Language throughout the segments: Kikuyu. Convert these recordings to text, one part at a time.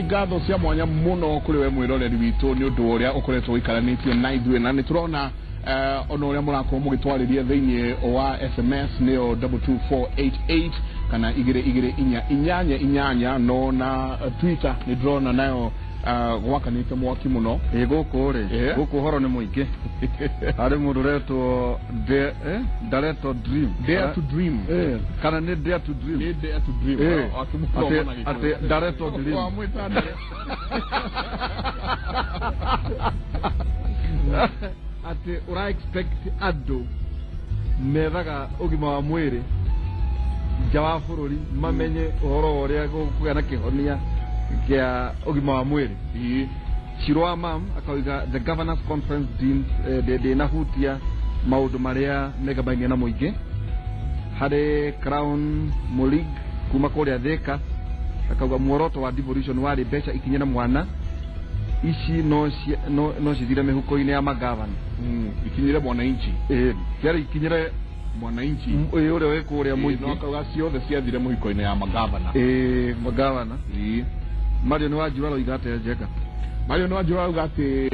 Ngatho cia mwanya mũno kũrĩ we mwĩroreri witũ nĩ ũndũ wa ũrĩa ũkoretwo ũikaranĩtie na ithuĩ, na nĩ tũrona ona ũrĩa mũrakorwo mũgĩtwarĩria thĩinĩ wa SMS, nĩyo 22488 kana 22488, no na Twitter nĩ ndĩrona nayo gwakanĩte mwaki mũno. Ĩ gũkũ rĩ, gũkũ ũhoro nĩ mũingĩ. Harĩ mũndũ ũretwo Ndaretwo Dream. Dare to Dream. Kana nĩ Dare to Dream? Nĩ Dare to Dream. Akĩmũthoma na Gĩkũyũ. Atĩ Ndaretwo Dream. Wamwĩta Dare. Atĩ ũra expect andũ methaga ũgima wa mwĩrĩ nja wa bũrũri mamenye ũhoro wa ũrĩa gũkũgĩa na kĩhonia kĩa ũgima wa mwĩrĩ. Shiro wa Mam akauga the governors conference deemed ndĩnahutia maũndũ marĩa megamainie na mũingĩ. Harĩ Crown Mulig kuma kũrĩa Thika akauga muoroto wa devolution warĩ mbeca ikinye na mwana ici no cithire mĩhuko-inĩ ya magavana. Ikinyire mwananchi. Ciarĩ ikinyĩre mwananchi. Ũrĩa wĩ kũrĩa mũingĩ. No akauga ciothe ciathire mũhiko-inĩ ya magavana. Magavana. Mario nĩ Wanjiru aroiga atĩa, Njenga? Mario nĩ Wanjiru arauga atĩ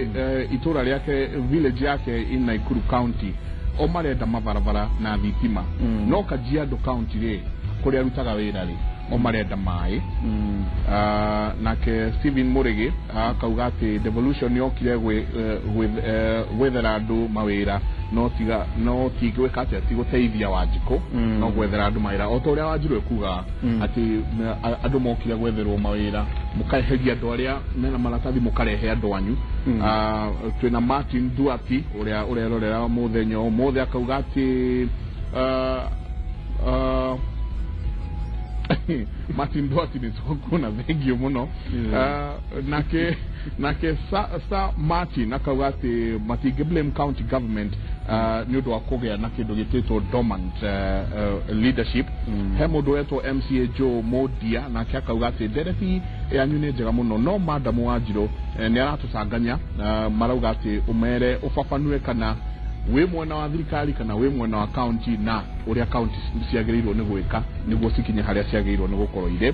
itũra rĩake, village yake in Nakuru County, o marenda mabarabara na thitima. No Kajiado County rĩ, kũrĩa arutaga wĩra rĩ, o marenda maĩ. Nake Stephen Mũrĩgĩ akauga atĩ devolution yokire gwethera andũ mawĩra, no tiga no ti gwĩka atĩa, ti gũteithia Wanjikũ. No gwethera andũ mawĩra o ta ũrĩa Wanjirũ ekugaga atĩ andũ mokire gwetherwo mawĩra, mũkaeheria andũ arĩa mena maratathi, mũkarehe andũ anyu. Twĩna Martin Duati ũrĩa ũrerorera mũthenya ũmũthĩ, akauga atĩ Martin Duati, nĩ twakuona, thengio mũno. Nake Sir Martin akauga atĩ matingĩ blame county government nĩ ũndũ wa kũgĩa na kĩndũ gĩtĩtwo dormant leadership. He mũndũ wetwo MCA Joe Modia, nake akauga atĩ ndereti yanyu nĩ njega mũno, no madam Wanjirũ nĩ aratũcanganya. Marauga atĩ ũmere ũbabanue kana wĩ mwena wa thirikari kana wĩ mwena wa county, na ũrĩa county ciagĩrĩirwo nĩ gwĩka nĩguo cikinye harĩa ciagĩrĩirwo nĩ gũkorwo irĩ.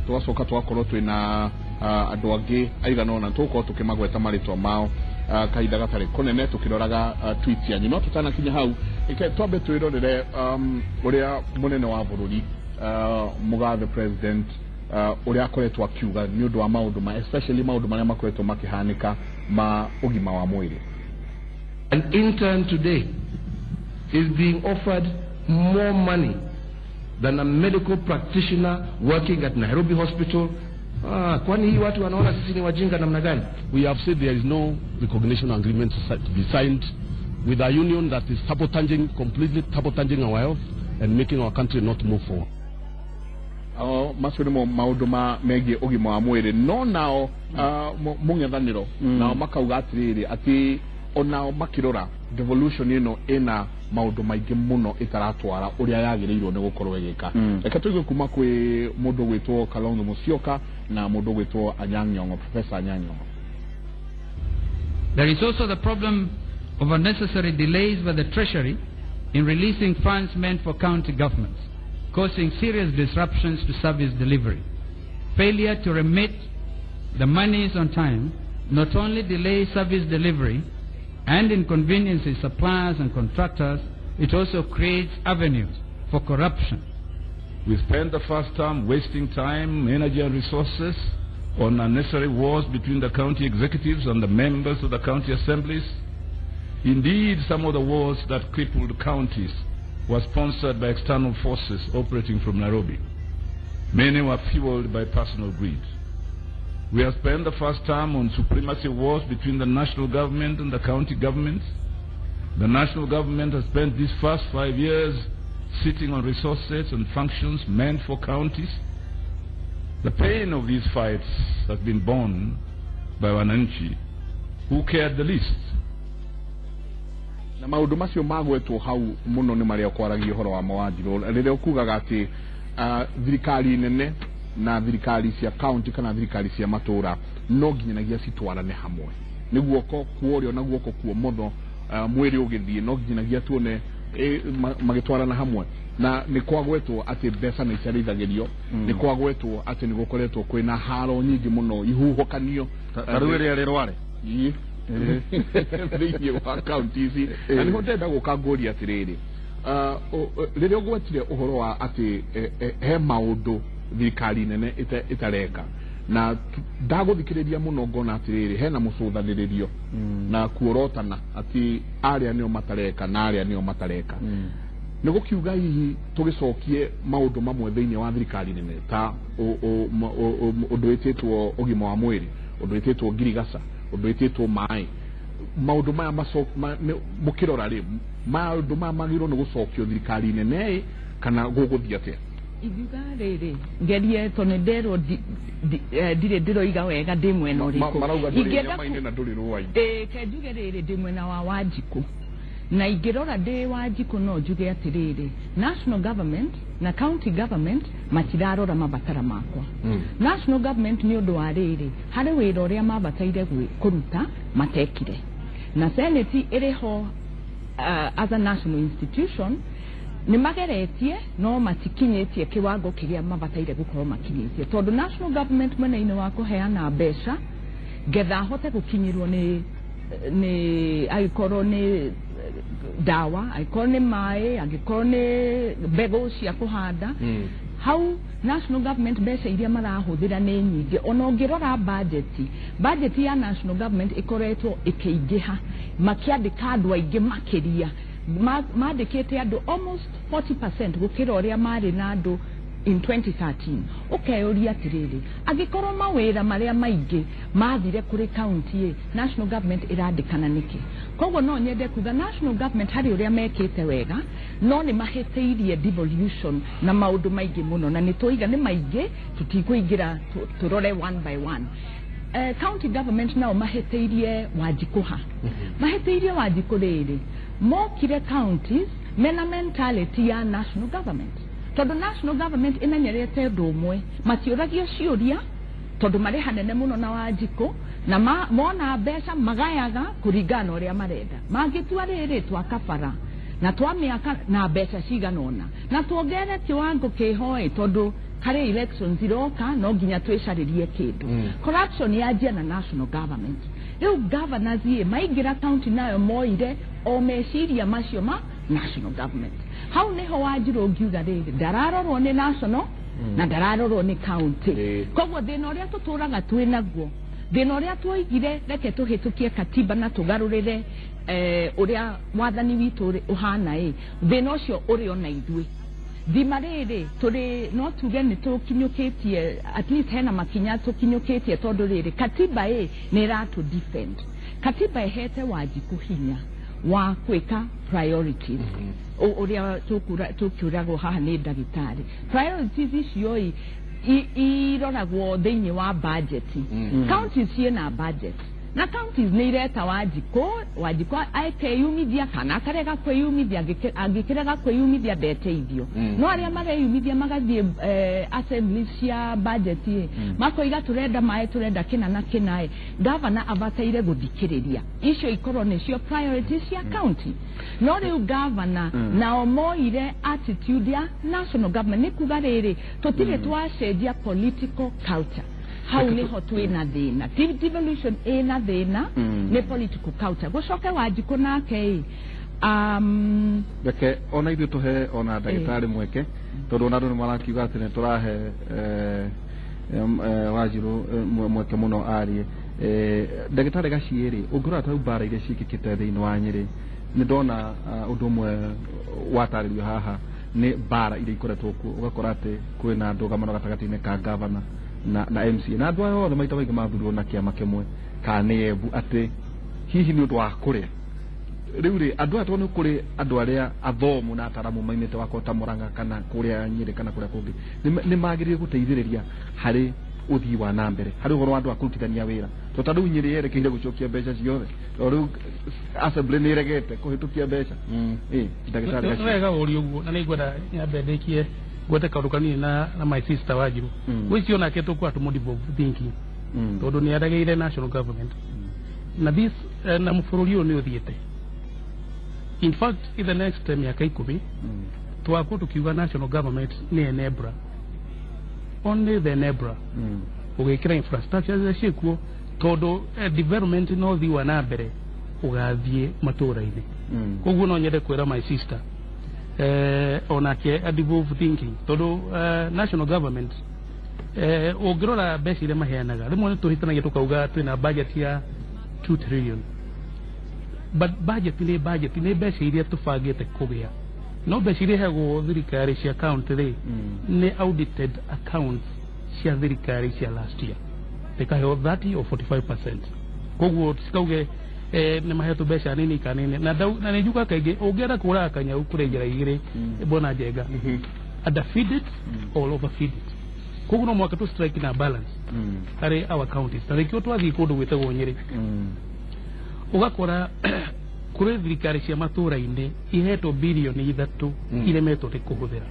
Tũgacoka tũgakorwo twĩna andũ angĩ aigana ũna, tũgũkorwo tũkĩmagweta marĩtwa mao kahinda gatarĩ kũnene tũkĩroraga tweets yanyu. No tũtanakinya hau, reke twambe twĩrorere ũrĩa mũnene wa bũrũri, mũgathe president, ũrĩa akoretwo akiuga nĩ ũndũ wa maũndũ ma, especially maũndũ marĩa makoretwo makĩhanĩka ma ũgima wa mwĩrĩ. An intern today is being offered more money than a medical practitioner working at Nairobi Hospital. Ah, kwani hii watu wanaona sisi ni wajinga namna gani? We have said there is no recognition agreement to be signed with a union that is sabotaging, completely sabotaging our health and making our country not move forward. Macio nĩmo maũndũ ma megiĩ ũgima wa mwĩrĩ. No nao mũng'ethanĩro nao makauga atĩrĩrĩ, atĩ onao makĩrora devolution ĩno ĩna maũndũ maingĩ mũno ĩtaratwara ũrĩa yagĩrĩirwo nĩ gũkorwo ĩgĩka. Reke tũigue kuma kwĩ mũndũ gwĩtwo Kalonzo Musyoka na mũndũ gwĩtwo Anyang' Nyong'o, Professor Anyang' Nyong'o. There is also the problem of unnecessary delays by the Treasury in releasing funds meant for county governments, causing serious disruptions to service delivery. Failure to remit the monies on time not only delays service delivery and inconveniences suppliers and contractors, it also creates avenues for corruption. We spent the first term wasting time, energy, and resources on unnecessary wars between the county executives and the members of the county assemblies. Indeed, some of the wars that crippled counties were sponsored by external forces operating from Nairobi. Many were fueled by personal greed. We have spent the first term on supremacy wars between the national government and the county governments. The national government has spent these first 5 years sitting on resources and functions meant for counties. The pain of these fights has been borne by wananchi who cared the least. Na maũndũ macio magwetwo hau mũno nĩ marĩa ũkwaragia ũhoro wa Wanjirũ rĩrĩa ũkugaga atĩ thirikari nene na thirikari cia county kana thirikari cia matũra no nginyanagia citwarane hamwe nĩ guoko kwa ũrĩo na guoko kwa ũmotho, mwĩrĩ ũgĩthiĩ no nginyanagia tuone. Magĩtwarana hamwe na nĩ kwagwetwo atĩ mbeca nĩ icerithagĩrio, nĩ kwagwetwo atĩ nĩ gũkoretwo kwĩna haro nyingĩ mũno, ihuhũkanio. Ta rĩu ĩrĩa rĩrware. Ii. Thĩinĩ wa kaunti ici, na nĩho ndĩrenda gũka ngũria atĩrĩrĩ, rĩrĩa ũgwetire ũhoro wa atĩ he maũndũ thirikari nene ĩtareka, na ndagũthikĩrĩria mũno ngona atĩrĩrĩ, hena mũcũthanĩrĩrio na kuorotana atĩ arĩa nĩo matareka na arĩa nĩo matareka. Nĩ gũkiuga hihi tũgĩcokie maũndũ mamwe thĩinĩ wa thirikari nene ta ũndũ wĩtĩtwo ũgima wa mwĩrĩ, ũndũ wĩtĩtwo ngirigaca, ũndũ wĩtĩtwo maĩ, maũndũ maya mũkĩrora rĩ, maũndũ maya magĩrĩirwo nĩ gũcokio thirikari nene ĩ, kana gũgũthiĩ atĩa? Ingiuga rĩrĩ, ngerie tondũ nĩ nderwo ndirĩ ndĩroiga wega ndĩ mwena ũrĩkũ. Marauga ndũrĩ Ingĩenda nyama-inĩ na ndũrĩ rũa-inĩ. Ĩĩ, ke njuge rĩrĩ, ndĩ mwena wa Wanjikũ, na ingĩrora ndĩ Wanjikũ no njuge atĩrĩrĩ, national government na county government matirarora mabatara makwa. National government, nĩ ũndũ wa rĩrĩ, harĩ wĩra ũrĩa mabataire kũruta matekire, na senate ĩrĩ ho as a national institution nĩ mageretie no matikinyĩtie kĩwango kĩrĩa mabataire gũkorwo makinyĩtie, tondũ national government mwena-inĩ wa kũheana mbeca ngetha ahote gũkinyĩrwo nĩ angĩkorwo nĩ ndawa, angĩkorwo nĩ maĩ, angĩkorwo nĩ mbegũ cia kũhanda, hau national government mbeca iria marahũthĩra nĩ nyingĩ. Ona ũngĩrora budget ya national government ĩkoretwo ĩkĩingĩha, makĩandĩka andũ aingĩ makĩria. Mandĩkĩte andũ almost 40% gũkĩra ũrĩa marĩ na andũ in 2013. Ũkeyũria atĩrĩrĩ, angĩkorwo mawĩra marĩa maingĩ mathire kũrĩ county ĩ, national government ĩrandĩkana nĩkĩ? Koguo no nyende kuga national government harĩ ũrĩa mekĩte wega, no nĩ mahĩtĩirie devolution na maũndũ maingĩ mũno, na nĩ tũiga nĩ maingĩ, tũtikũingĩra tũrore one by one. County government nao mahĩtĩirie Wanjikũ ha? Mahĩtĩirie Wanjikũ rĩrĩ, mokire counties mena mentality ya national government, tondũ national government ĩmenyerete ũndũ ũmwe, matiũragio ciũria tondũ marĩ hanene mũno na Wanjikũ, na mona mbeca magayaga kũringana na ũrĩa marenda. Mangĩtua rĩrĩ, twaka bara na twamĩaka na mbeca cigana ũna na tuongerere kĩwango kĩhoĩ, tondũ harĩ elections iroka, no nginya twĩcarĩrie kĩndũ. Corruption yanjia na national government. Rĩu governors ĩ maingĩra county nayo moire o meciria macio ma national government. Hau nĩho Wanjirũ ngiuga rĩrĩ, ndararorwo nĩ national na ndararorwo nĩ county. Koguo thĩna ũrĩa tũtũraga twĩ naguo, thĩna ũrĩa tuoigire reke tũhĩtũkie katiba na tũgarũrĩre ũrĩa wathani witũ ũhana ĩ, thĩna ũcio ũrĩ ona ithuĩ thima rĩrĩ tũrĩ no tuge nĩ tũkinyũkĩtie, at least hena makinya tũkinyũkĩtie, tondũ rĩrĩ, katiba ĩ nĩ ĩratũ defend. Katiba ĩhete Wanjikũ hinya wa gwĩka priorities. Ũrĩa tũkĩũragwo haha nĩ ndagĩtarĩ, priorities icio ĩ iroragwo thĩinĩ wa budget. Counties ciĩna budget na counties nĩ ireta Wanjikũ, Wanjikũ akeyumithia kana akarega kwĩyumithia. Angĩkĩrega kwĩyumithia ndeteithio. No arĩa mareyumithia magathiĩ assemblies cia budget ĩ, makoiga tũrenda maĩ, tũrenda kĩna na kĩna ĩ, gavana abataire gũthikĩrĩria icio ikorwo nĩcio priorities cia county. No rĩu gavana nao moire attitude ya national government. Nĩ kuga rĩrĩ, tũtirĩ twacenjia political culture. Hau niho twĩna thĩna. Devolution ĩna thĩna nĩ political culture. Gũcoke Wanjikũ nake ĩ Reke ona ithuĩ tũhe ona ndagĩtarĩ mweke, tondũ ona andũ nĩ marakiuga atĩ nĩ tũrahe Wanjirũ mweke mũno arie. Ndagĩtarĩ Gaciĩ-rĩ, ũngĩrora ta rĩu mbara iria ciĩkĩkĩte thĩinĩ wa Nyĩrĩ, nĩ ndona ũndũ ũmwe watarĩrio haha nĩ mbara iria ikoretwo kuo, ũgakora atĩ kwĩna ndũgamano gatagatĩ-inĩ ka gavana na MCA, na andũ aya othe maita maingĩ mathurirwo na kĩama kĩmwe kana nĩ Embu, atĩ hihi nĩ ũndũ wa kũrĩa rĩu rĩ, andũ aya, tondũ nĩ kũrĩ andũ arĩa athomu na ataramu maimĩte wakorwo ta Mũrang'a kana kũrĩa Nyĩrĩ kana kũrĩa kũngĩ, nĩ magĩrĩire gũteithĩrĩria harĩ ũthii wa na mbere, harĩ ũhoro wa andũ a kũrutithania wĩra, tondũ ta rĩu Nyĩrĩ yerekeire gũcokia mbeca ciothe, tondũ rĩu assembly nĩ ĩregete kũhĩtũkia mbeca. Ĩ, ndagĩtarĩ Nĩ Gaciĩ. wega ũria ũguo, na nĩ ngwenda nyambe ndĩkie ngwete kaũndũ kanini na my sister Wanjirũ. Gwĩcio nake tũkwa tũmũ devolve thinking, tondũ nĩ aregeire national government na this na bũrũri ũyũ nĩ ũthiĩte. In fact, in the next mĩaka 10 twakorwo tũkiuga national government nĩ enabler, only the enabler, ũgĩkĩra infrastructure iria ciĩkuo, tondũ development no thii wa na mbere ũgathiĩ matũra-inĩ. Koguo no nyende kwĩra my sister onake a devolve thinking, tondũ national government, ũngĩrora mbeca iria maheanaga, rĩmwe nĩ tũhĩtanagia tũkauga twĩna budget ya 2 trillion, but budget nĩ budget, nĩ mbeca iria tũbangĩte kũgĩa. No mbeca iria iheagwo thirikari cia county rĩ, nĩ audited accounts cia thirikari cia last year, ikaheo 30 or 45%. Koguo cikauge nĩ mahetwo mbeca nini kana nini na na nĩ njugaga kaingĩ, ũngĩenda kũraga kanyau kũrĩ njĩra igĩrĩ, bwana Njenga: underfeed it or overfeed it. Koguo no mũhaka tũ strike na balance harĩ our counties. Ta rĩkĩo twathiĩ kũndũ gwĩtagwo Nyĩrĩ, ũgakora kũrĩ thirikari cia matũra-inĩ ihetwo birioni 3, iremetwo nĩ kũhũthĩra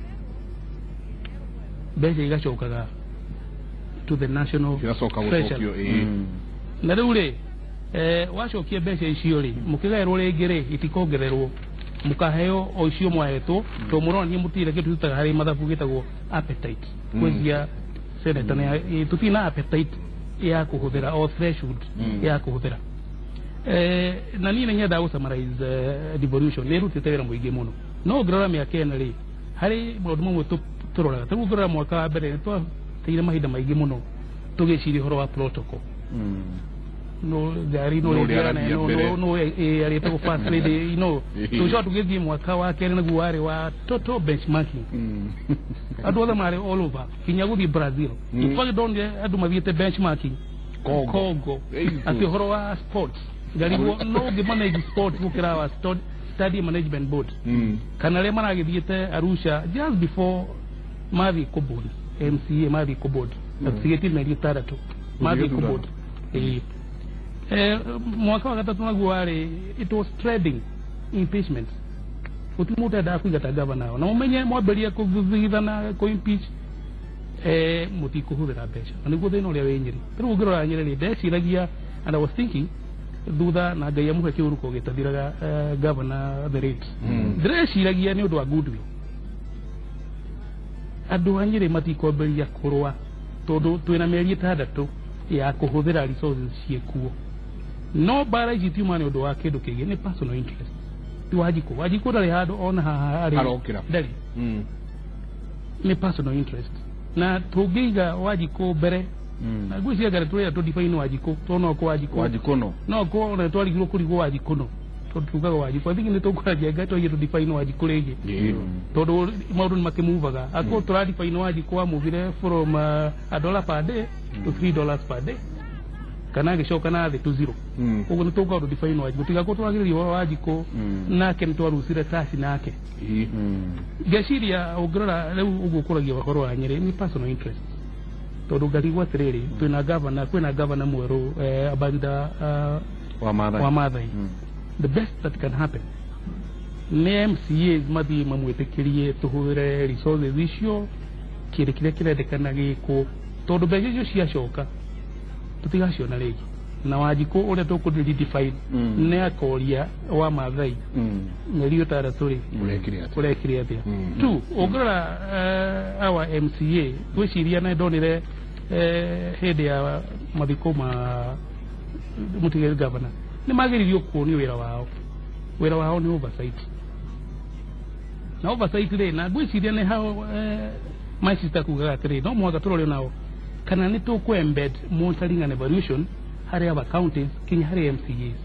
mbeca, igacokaga to the national Iracoka treasury. gũcokio, ĩĩ. Na rĩu rĩ, wacokia mbeca icio rĩ, mũkĩgaĩrwo rĩngĩ rĩ, itikongererwo, mũkaheo o icio mwahetwo, tondũ mũronania mũtirĩ kĩndũ tũrutaga harĩ mathabu gĩtagwo appetite. Gwĩcia senator nĩ tũtirĩ na appetite ya kũhũthĩra o threshold ya kũhũthĩra. Na niĩ nĩ nyendaga gũ summarize, devolution nĩ ĩrutĩte wĩra mũingĩ mũno, no ũngĩrora mĩaka ĩno rĩ, harĩ maũndũ mamwe tũroraga. Ta rĩu ũngĩrora mwaka wa mbere, nĩ twateire mahinda maingĩ mũno tũgĩciria ũhoro wa protocol, no ngari no No rĩngĩ ũrĩa arathia mbere. No arĩtagwo first lady, no tũcoka tũgĩthiĩ mwaka wa kerĩ, naguo warĩ wa total benchmarking. Andũ othe marĩ all over, kinya gũthiĩ Brazil. In fact, ndonire andũ mathiĩte benchmarking Congo. Congo. Ei, atĩ ũhoro wa sports, ngarigwo no ũngĩ manage sports gũkĩra wa stadium management board, kana arĩa maragĩthiĩte Arusha just before mathiĩ kũboard MCA, mathiĩ kũboard na tũtigĩtie mĩeri 6 mathiĩ gĩthurano. Kũboard, ĩĩ. Mwaka wa gatatũ naguo warĩ, it was trending impeachment. Gũtirĩ mũndũ endaga kũigata gavana ao, na mũmenye mwambĩrĩria kũthithana, kũ impeach, mũtikũhũthĩra mbeca, na nĩguo thĩna ũrĩa wĩ Nyĩrĩ. Rĩu ũngĩrora Nyĩrĩ rĩ, ndeciragia and I was thinking thutha na Ngai amũhe kĩhuruko gĩtathiraga, governor the late, ndĩreciragia nĩ ũndũ wa goodwill andũ a Nyĩrĩ matikwambĩrĩria kũrũa, tondũ twĩna mĩeri 6 ya kũhũthĩra resources ciĩkuo. No mbara ici tiuma nĩ ũndũ wa kĩndũ kĩngĩ, nĩ personal interest. Ti Wanjikũ, Wanjikũ ndarĩ handũ ona haha arĩ. Arokĩra. Ndarĩ. Nĩ personal interest, na tũngĩiga Wanjikũ mbere, na ngwĩciria ngari tũrĩa tũ define Wanjikũ, tondũ no kũ Wanjikũ. Wanjikũ no. No ko ona twarigirwo kũrigwo Wanjikũ, no tondũ tugaga Wanjikũ. I think nĩ tũkũranjia Ngai twaige tũ define Wanjikũ rĩngĩ, tondũ maũndũ nĩ makĩmuvaga. Akorwo tũra define Wanjikũ, amuvire from $1 per day to $3 per day, kana agĩcoka na thĩ to zero. Ũguo nĩ tũkũga tũ define Wanjikũ, tiga ko twagĩrĩria ũhoro wa Wanjikũ nake nĩ twarucire taci nake. Ngeciria ũngĩrora rĩu ũguo ũkũragia ũhoro wa Nyĩrĩ nĩ personal interest, tondũ ngarigwo atĩrĩrĩ, twĩna governor, kwĩna governor mwerũ, ambassador wa Maathai. Wa Maathai. The best that can happen nĩ MCAs mathiĩ mamwĩtĩkĩrie tũhũthĩre resources icio, kĩndũ kĩrĩa kĩrendekana gĩkwo, tondũ mbeca icio ciacoka tũtigaciona rĩngĩ. Na Wanjikũ ũrĩa tũkũ redefine nĩ akoria wa Maathai mĩeri 6 rĩ, Ũrekire atĩa? Ũrekire atĩa? Tu ũngĩrora our MCA, gwĩciria na ndonire hĩndĩ ya mathiko ma mũtigĩrĩ governor, nĩ magĩrĩirio kuonio wĩra wao. Wĩra wao nĩ oversight, na oversight rĩ, na ngwĩciria nĩ hao my sister kugaga atĩrĩ, no mũhaka tũrore nao kana nĩ tũkũ embed monitoring and evaluation harĩ our counties, kinya harĩ MCAs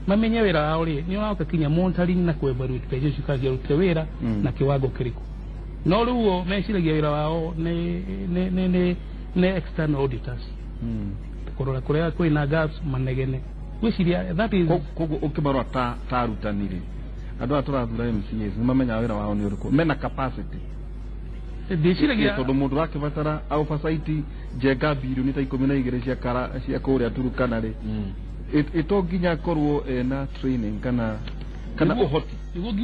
mamenye wĩra wao rĩ, nĩ ũroka kinya monitoring na kũ evaluate mbeca icio kana ciarutire wĩra na kiwango kĩrĩkũ. No rĩu o meciragia wĩra wao nĩ external auditors kũrora kũrĩa kwĩna gaps manegene. Gwĩciria that is Koguo ũkĩmarora ta arutani rĩ, andũ aya tũrathura MCAs nĩ mamenyaga wĩra wao nĩ ũrĩkũ, mena capacity? Ndĩciragia Tondũ mũndũ ũrakĩbatara oversight njenga birioni ta 12 cia kara cia kũrĩa Turukana rĩ, ĩto nginya akorwo ena training kana ũhoti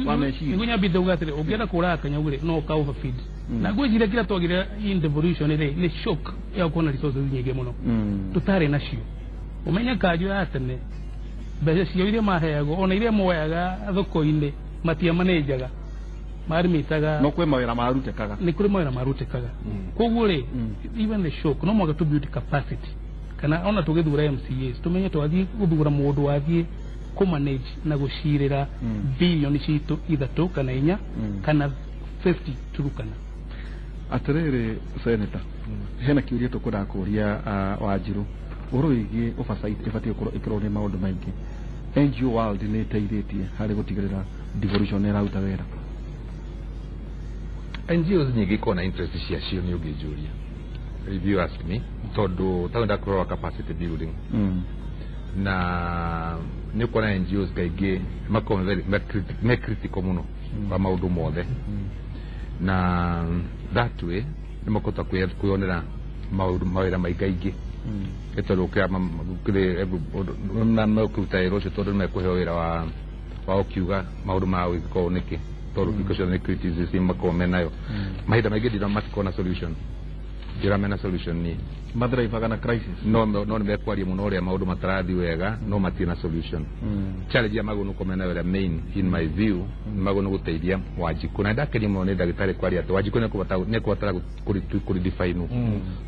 wa meciria. Nĩguo nyambite uga atĩrĩ, ũngĩenda kũraga kanyau rĩ, no ũka overfeed. Na ngwĩciria kĩrĩa twagire in devolution rĩ, nĩ shock ya gũkorwo na resources nyingĩ mũno tũtarĩ nacio. Ũmenye kanjũ ya tene, mbeca ciao iria maheagwo ona iria moyaga thoko-inĩ Matiamanenjaga, marimitaga. No kwĩ mawĩra marutĩkaga. Nĩ kũrĩ mawĩra marutĩkaga. Koguo rĩ, even the shock, no mũhaka to build capacity, kana ona tũgĩthura MCAs tũmenye twathiĩ gũthura mũndũ wathiĩ kũmanage na gũcirĩra bilioni citũ 3 kana 4 kana 50 Turukana. Atĩrĩrĩ senator, hena kĩũria tũkwendaga kũria Wanjirũ ũhoro wĩgiĩ oversight ĩbatiĩ gũkorwo ĩkĩrorwo nĩ maũndũ maingĩ. NGO world nĩ ĩteithĩtie harĩ gũtigĩrĩra devolution nĩ ĩraruta wĩra? NGOs nyingĩ ikoragwo na interest ciacio. Nĩ ũngĩnjũria, if you ask me, tondũ taũ ndakũrora capacity building na nĩ ũkuona NGOs kaingĩ makoragwo me critical mũno wa maũndũ mothe, na that way nĩ makũhota kwĩyonera maũndũ mawĩra maingaingĩ, nĩ tondũ kĩrĩ na mekũruta wĩra ũcio, tondũ nĩ mekũheo wĩra wa ũkiuga maũndũ ma gwĩka nĩkĩ, tondũ hingo ciothe nĩ criticism makoragwo menayo. Mahinda maingĩ ndira matikoragwo na solution, ndira mena solution niĩ. Mathrivaga na crisis. No nĩ mekwaria mũno ũrĩa maũndũ matarathi wega, no matirĩ na solution. Challenge ya magũ nĩko mena ĩrĩa main, in my view, magũ nĩ gũteithia Wanjikũ, na ndakenio mũno nĩ ndagĩtarĩ kwaria atĩ Wanjikũ nĩ ekũbatara kũredefine,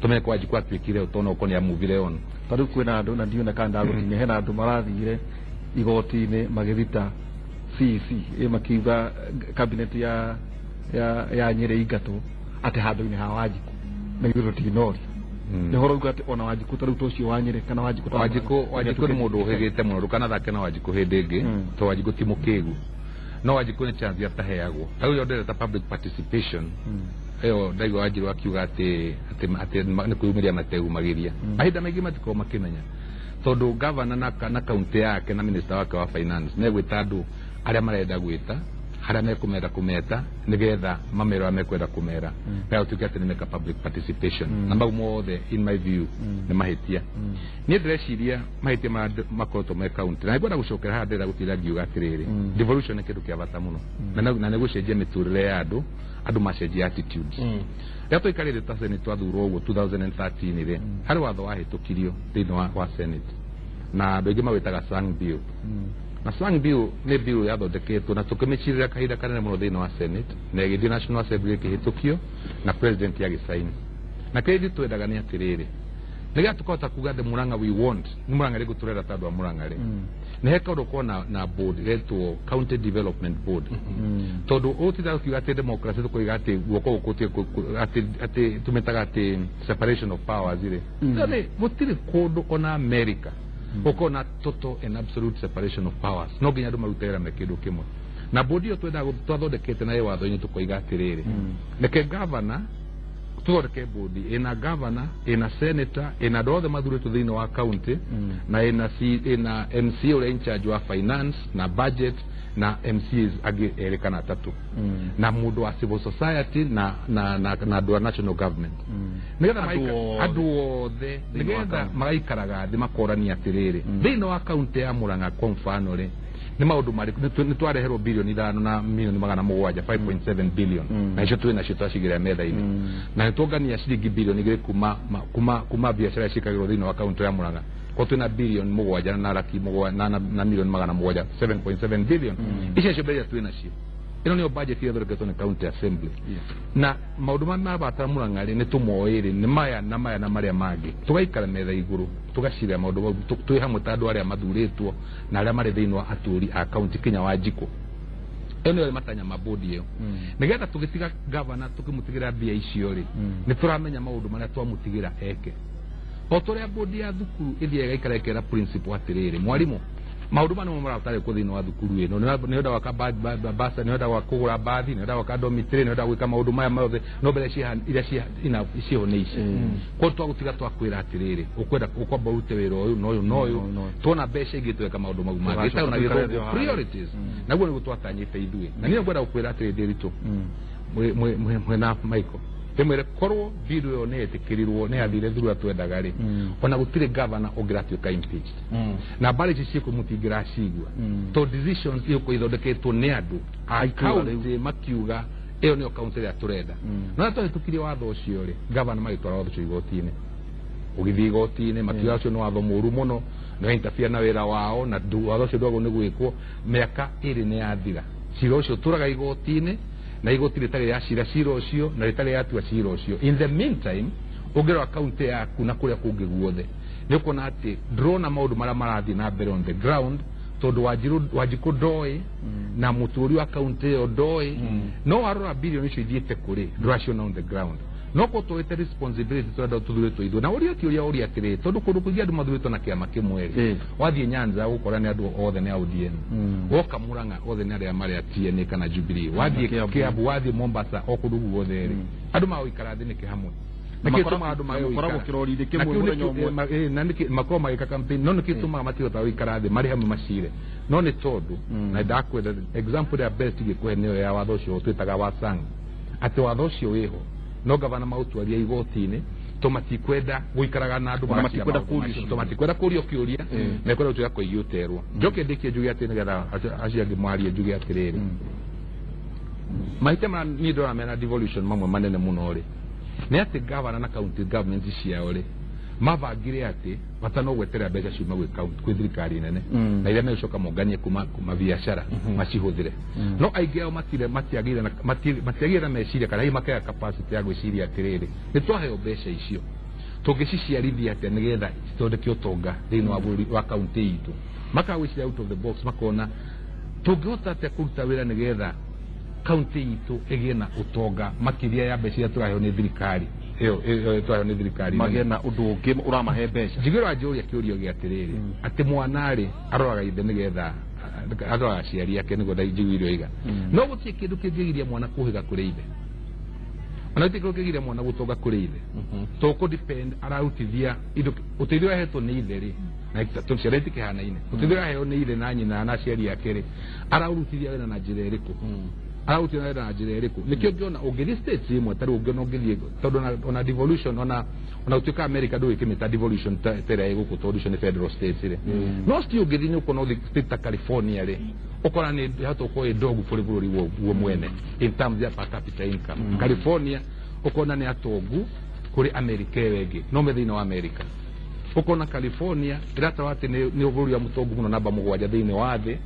tũmenye ko Wanjikũ atuĩkire ũtona ũko nĩ amuvire on. Ta rĩu kwĩna andũ, na ndiona kana ndagũtinia, hena andũ marathire igoti-inĩ magĩthita CEC ĩ makiuga cabinet ya Nyĩrĩ ingatwo atĩ handũ-inĩ ha Wanjikũ, na ithuĩ tũtinoria nĩ horo uga atĩ ona Wanjikũ ta rĩu ta ũcio wa Nyĩrĩ kana Wanjikũ ta Wanjikũ nĩ mũndũ ũhĩgĩte mũno. Ndũkanathake na Wanjikũ hĩndĩ ĩngĩ, tondũ Wanjikũ ti mũkĩgu, no Wanjikũ nĩ chance ataheagwo. Ta rĩu ndĩreta ta public participation ĩyo, ndaigua Wanjirũ akiuga atĩ nĩ kwĩyumĩria mateyumagĩria. Mahinda maingĩ matikoragwo makĩmenya, tondũ gavana na kaunti yake na minister wake wa finance megwĩta andũ arĩa marenda gwĩta, harĩa mekũmenda kũmeta, nĩgetha mamera ũrĩa mekwenda kũmera, na gũtuĩke atĩ nĩ meka public participation. Na mau mothe, in my view, nĩ mahĩtia. Niĩ ndĩreciria mahĩtia marĩa makoretwo me kaunti, na ngwenda gũcokera haha ndĩrenda gũtinda ngiuga atĩrĩrĩ, devolution nĩ kĩndũ kĩa bata mũno na nĩ gũcenjia mĩtũrĩre ya andũ, andũ macenjia attitudes. Rĩrĩa twaikarĩte ta Senate, twathurwo ũguo 2013 rĩ, harĩ watho wahĩtũkirio thĩinĩ wa Senate, na andũ aingĩ mawĩtaga Sang Bill. Na Sang Bill nĩ bill yathondeketwo na tũkĩmĩcirĩra kahinda kanene mũno thĩinĩ wa Senate, na ĩgĩthiĩ National Assembly, ĩkĩhĩtũkio na president agĩcaini. Na kĩrĩa ithuĩ twendaga nĩ atĩrĩrĩ, nĩgetha tũkahota kuga the Murang'a we want, nĩ Murang'a rĩngũ tũrenda ta andũ a Murang'a rĩ, nĩ he kaũndũ korwo na board ĩretwo County Development Board, tondũ ũtinda ũkiuga atĩ democracy, tũkoiga atĩ guoko gũkũ atĩ tũmĩtaga atĩ separation of powers rĩ, nĩ gũtirĩ kũndũ ona America gũkorwo na total and absolute separation of powers. No nginya andũ marute wĩra me kĩndũ kĩmwe. Na board ĩyo twendaga twathondekete na ĩ watho-inĩ, tũkoiga atĩrĩrĩ, reke governor tuthondeke board ĩna governor, ĩna senator, ĩna andũ othe mathurĩtwo thĩinĩ wa county, na ĩna MCA ũrĩa in charge wa finance na budget, na MCAs angĩ erĩ kana atatũ, na mũndũ wa civil society, na andũ a national government, nĩgetha Andũ othe. Andũ othe. Thĩinĩ wa nĩgetha county. magaikaraga thĩ makorania atĩrĩrĩ, thĩinĩ wa kaunti ya Murang'a kwa mfano rĩ, nĩ maũndũ marĩkũ nĩ twareherwo 5 bilioni 700 na milioni 700, 5.7 billion, na icio twĩ nacio twacigĩrĩra metha-inĩ, na nĩ tuongania ciringi 2 bilioni kuma biacara ciĩkagĩrwo thĩinĩ wa kaunti ya Murang'a, kwa twĩna 7 bilioni na laki mũgwanja na milioni 700, 7.7 billion. Icio nĩcio mbeca twĩ nacio. Ĩno nĩyo budget ĩrĩa ĩthondeketwo nĩ county assembly, na maũndũ marĩa marabatara Murang'a rĩ, nĩ tũmoĩ rĩ, nĩ maya na maya na marĩa mangĩ. Tũgaikara metha igũrũ, tũgacira maũndũ mau twĩ hamwe ta andũ arĩa mathurĩtwo na arĩa marĩ thĩinĩ wa atũri a kaunti kinya Wanjikũ. Ĩyo nĩyo matanya ma board ĩyo, nĩgetha tũgĩtiga gavana, tũkĩmũtigĩra mbia icio rĩ, nĩ tũramenya maũndũ marĩa twamũtigĩra eke, o ta ũrĩa board ya thukuru ĩthiaga ĩgaikara ĩkera principal atĩrĩrĩ, mwarimũ, maũndũ maya nĩmo marabatara gwĩkwo thĩinĩ wa thukuru ĩno, nĩ ũrenda gwaka basa, nĩ ũrenda kũgũra bathi, nĩ ũrenda gwaka dormitory, nĩ ũrenda gwĩka maũndũ maya mothe, no mbere iria ciĩho nĩ ici. Koguo twagũtiga twakwĩra atĩrĩrĩ, ũkwenda ũkwamba ũrute wĩra ũyũ na ũyũ na ũyũ, tuona mbeca ingĩ tweka maũndũ mau mangĩ. Tũgacoka Ĩtagwo na tũikare gĩthũngũ thĩ o harĩa. priorities. Naguo nĩguo twatanyĩte ithuĩ, na niĩ ngwenda gũkwĩra atĩrĩ, Ndĩritũ mwena Michael, ndĩmwĩre korwo bill ĩyo nĩ yetĩkĩrirwo, nĩ yathire through ũrĩa twendaga rĩ, ona gũtirĩ governor ũngĩratuĩka impeached, na mbara ici ciĩkwo mũtingĩracigua, tondũ decisions igũkorwo ithondeketwo nĩ andũ a Itũũra rĩu. county makiuga ĩyo nĩyo county ĩrĩa tũrenda. No rĩrĩa twahĩtũkirie watho ũcio rĩ, governor magĩtwara watho ũcio igoti-inĩ, ũgĩthiĩ igoti-inĩ makiuga ũcio nĩ watho mũũru mũno, nĩ interfere na wĩra wao, na watho ũcio ndwagwo nĩ gwĩkwo. Mĩaka 2 nĩ yathira. Cira ũcio ũtũraga igoti-inĩ, na igoti rĩtarĩ rĩa cira cira ũcio na rĩtarĩ rĩatua cira ũcio. In the meantime, ũngĩrora kaunti yaku na kũrĩa kũngĩ guothe, nĩ ũkuona atĩ ndũrona maũndũ marĩa marathiĩ na mbere on the ground, tondũ Wanjikũ ndoĩ na mũtũri wa kaunti ĩyo ndoĩ. No warora bilioni icio ithiĩte kũrĩ, ndũraciona on the ground. No ko tũĩte responsibility tũrenda tũthurĩtwo ithuĩ na ũria ti ũrĩa ũria atĩrĩrĩ, tondũ kũndũ kũingĩ andũ mathurĩtwo na kĩama kĩmwe rĩ, wathiĩ Nyanza ũgũkora nĩ andũ othe nĩ a ODM, woka Murang'a othe nĩ arĩa marĩ a TNA kana Jubilee, wathiĩ Kiambu. Kiambu, wathiĩ Mombasa, o kũndũ guothe rĩ, andũ magũikara thĩ nĩkĩ hamwe? Nĩkĩ tũmaga andũ mage makoragwo gũikara? kĩrori-inĩ Na kĩmwe kĩu mũthenya nĩkĩo- ũmwe. na nĩkĩ makorwo magĩka campaign, no nĩkĩ tũmaga matihotaga gũikara thĩ marĩ hamwe macire? No nĩ tondũ na ndakwenda example ĩrĩa best ingĩkũhe nĩyo ya watho ũcio twĩtaga wa Sang, atĩ watho ũcio wĩho no gavana maũtwaria igoti-inĩ to matikwenda gũikaraga na andũ Ona magacira matikwenda maũndũ kũũrio macio. ciũria. To matikwenda kũrio kĩũria, mekwenda gũtuĩka koigi ũterwo. Njoke ndĩkie njuge atĩ nĩgetha acio angĩ mwarie, njuge atĩrĩrĩ, mahĩtia marĩa niĩ ndĩrona mena devolution mamwe manene mũno rĩ, nĩ atĩ gavana na county government ciao rĩ, mabangire atĩ bata no gweterera mbeca ciuma gwĩ county, kwĩ thirikari nene, na iria megũcoka monganie kuma biacara macihũthĩre. No aingĩ ao matire matiagĩire na matiagĩire na meciria kana hihi makĩaga capacity ya gwĩciria atĩrĩrĩ, nĩ twaheo mbeca icio, tũngĩciciarithia atĩa nĩgetha cithondeke ũtonga thĩinĩ wa bũrũri wa kaunti itũ? Makaga gwĩciria out of the box, makona tũngĩhota atĩa kũruta wĩra nĩgetha kaunti itũ ĩgĩe na ũtonga makĩria ya mbeca iria tũraheo nĩ thirikari ĩyo tũraheo nĩ thirikari nene. Magĩe na ũndũ ũngĩ ũramahe mbeca. Njiguĩra wanjũria kĩũrio gĩa atĩrĩrĩ, atĩ mwana rĩ, aroraga ithe nĩgetha aroraga aciari ake nĩguo njiguire oiga, no gũtirĩ kĩndũ kĩngĩgiria mwana kũhĩga kũrĩ ithe, ona gũtirĩ kĩndũ kĩngĩgiria mwana gũtonga kũrĩ ithe. Tũkũ depend ararutithia indo ũteithio ũrĩa ahetwo nĩ ithe rĩ, na tondũ ciana itikĩhanaine, ũteithio ũrĩa aheo nĩ ithe na nyina na aciari ake rĩ, araũrutithia wĩra na njĩra ĩrĩkũ? Araũrutithia wĩra na njĩra ĩrĩkũ? Nĩkĩo ũngĩona ũngĩthiĩ states imwe ta rĩu ũngĩona ũngĩthiĩ, tondũ ona devolution, ona gũtuĩka America ndũgĩkĩmĩta devolution ta ĩrĩa ĩ gũkũ, tondũ icio nĩ federal states rĩ, no still ũngĩthiĩ nĩ ũkuona ũthiĩ state ta California rĩ, ũkora nĩ yahota gũkorwo ĩ ndogu bũrĩ bũrũri guo mwene in terms ya per capita income. California ũkona nĩ atongu kũrĩ America ĩyo ĩngĩ, no me thĩinĩ wa America. Ũkona California ĩratarwo atĩ nĩ bũrũri wa mũtongu mũno namba 7 thĩinĩ wa thĩ,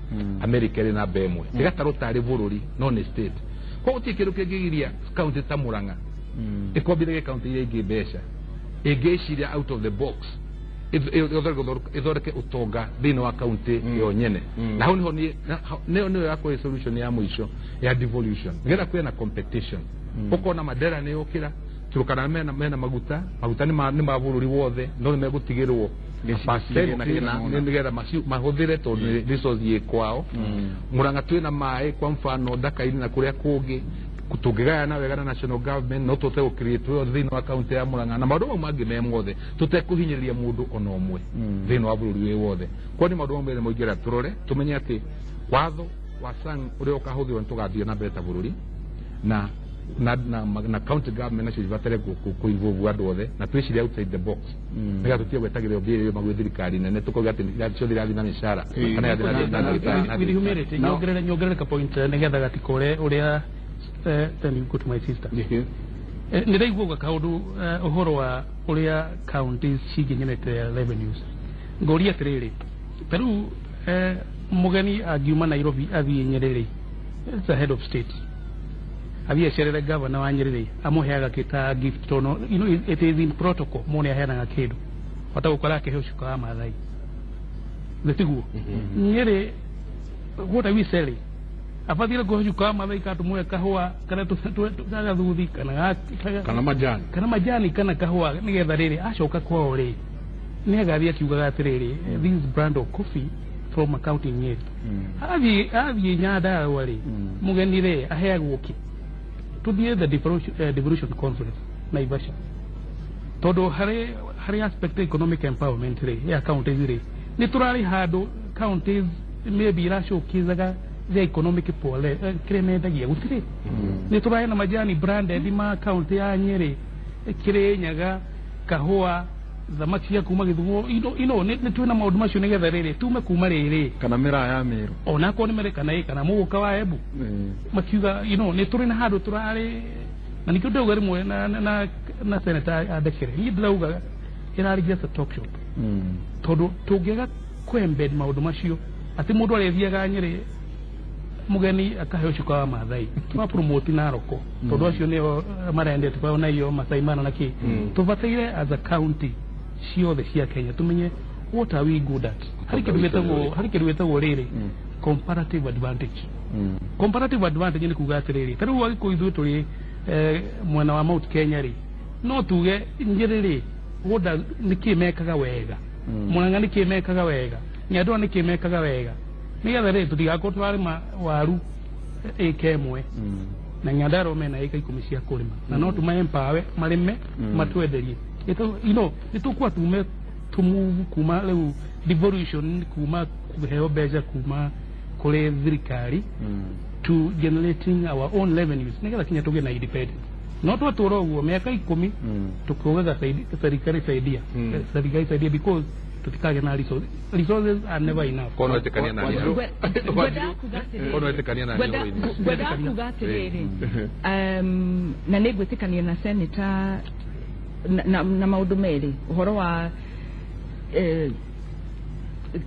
America ĩrĩ namba 1, ĩgatarwo tarĩ bũrũri no nĩ state. Koguo gũtirĩ kĩndũ kĩngĩgiria county ta Murang'a ĩkombithagie county iria ingĩ mbeca ĩngĩciria out of the box, ĩthondeke ũtonga thĩinĩ wa county ĩyo nyene. Na hau niho nĩyo yakorwo ĩ solution ya mũico ya devolution, nĩgetha kwĩna na competition. Ũkona Mandera nĩ yũkĩra, Turkana mena maguta, maguta nĩ ma bũrũri wothe, no nĩ megũtigĩrwo percent nĩgetha mahũthĩre tondũ nĩ resource ĩ kwao. Murang'a twĩna maĩ, kwa mfano Ndaka-inĩ na kũrĩa kũngĩ, tũngĩgayana wega na national government no tũhote gũ create wealth thĩinĩ wa kaunti ya Murang'a na maũndũ mau mangĩ me mothe tũtekũhinyĩrĩria mũndũ ona ũmwe thĩinĩ wa bũrũri wĩ wothe. Koguo nĩ maũndũ mamwe merĩ moingĩra tũrore tũmenye atĩ watho wa Sang ũrĩa ũkahũthĩrwo nĩ tũgathiĩ na mbere ta bũrũri na county government nacio cibatare kũ involve andũ othe na twĩcirie outside the box, nĩgetha tũtige gwetagĩrĩra mbia iria gwĩ thirikari nene tũkauga atĩ ciothe irathiĩ na mĩcara kana irathiĩ na With humility, nyongerere ka point nĩgetha gatikore ũrĩa, then you go to my sister. Nĩ ndaiguaga kaũndũ ũhoro wa ũrĩa counties cingĩgenerate revenues. Ngũria atĩrĩrĩ, ta rĩu mũgeni angiuma Nairobi athiĩ Nyĩrĩ rĩ, it's a head of state, athiĩ acerere governor wa Nyĩrĩ rĩ, amũheaga kĩ ta gift? Tondũ it is in protocol, mũndũ nĩ aheanaga kĩndũ bata gũkora akĩheo cuka wa Maathai, nĩ tiguo? Nyĩrĩ, what are we selling? Abathire kũhe cuka wa Maathai kana tũmũhe kahũa kana gathuthi kana kana majani. Kana majani kana kahũa, nĩgetha rĩrĩ acoka kwao rĩ, nĩ agathiĩ akiugaga atĩrĩrĩ, "This is brand of coffee from a county Nyeri." Athiĩ Nyandarua rĩ, mũgeni rĩ aheagwo kĩ? Tũthiĩ the devolution conference Naivasha, tondũ harĩ aspect ya economic empowerment rĩ ya counties rĩ, nĩ tũrarĩ handũ counties maybe iracũkizaga the economic pole kĩrĩa mendagia gũtirĩ. Nĩ tũrarĩ na majani branded ma county ya Nyĩrĩ, Kĩrĩnyaga, kahũa, thamaki cia kuma Gĩthumo, ino nĩ twĩna maũndũ macio nĩgetha rĩrĩ tume kuma rĩrĩ kana mĩraa ya Mĩrũ. Onakorwo nĩ mere kana ĩ kana mũgũka wa Embu, makiuga nĩ tũrĩ na handũ tũrarĩ na nikĩo ndauga rĩmwe na senator andekere niĩ ndĩrauga ĩrarĩ just a talk shop, tondũ tũngĩaga kũ embed maũndũ macio atĩ mũndũ arĩthiaga Nyĩrĩ Mũgeni akaheo cuka wa Mathai, twa promote Naroko tondũ acio nĩo marendete kwa ona iyo Masai Mara na kĩ. Tũbataire as a county ciothe cia Kenya tumenye what are we good at. Harĩ kĩndũ gĩtagwo rĩrĩ comparative advantage. Comparative advantage nĩ kuga atĩrĩrĩ, ta rĩu Agĩkũyũ ithuĩ tũrĩ mwena wa Mount Kenya rĩ, no tuge Nyĩrĩ rĩ, nĩkĩ mekaga wega, Murang'a nĩkĩ mekaga wega, Nyandarua nĩkĩ mekaga wega, nĩgetha rĩ tũtigakorwo tũrarĩma waru ĩka ĩmwe na Nyandarua mena ĩka 10 cia kũrĩma, na no tũma empower marĩme matwenderie. Nĩ tũkwa tume tũmove kuma rĩu devolution, kuma kũheo mbeca kuma kũrĩ thirikari to generating our own revenues, nĩgetha kinya tũgĩe na independence. No twatũra ũguo mĩaka 10 tukiugaga serikali saidia, serikali saidia, because tutikagĩa na resources. Resources are never enough. Kono wetĩkania nani hau? Ngwendaga kuga atĩrĩrĩ. Kono wetĩkania nani ũhoro-inĩ ũcio? Ngwendaga kuga atĩrĩrĩ, na nĩ ngwĩtĩkania na senator na maũndũ merĩ, ũhoro wa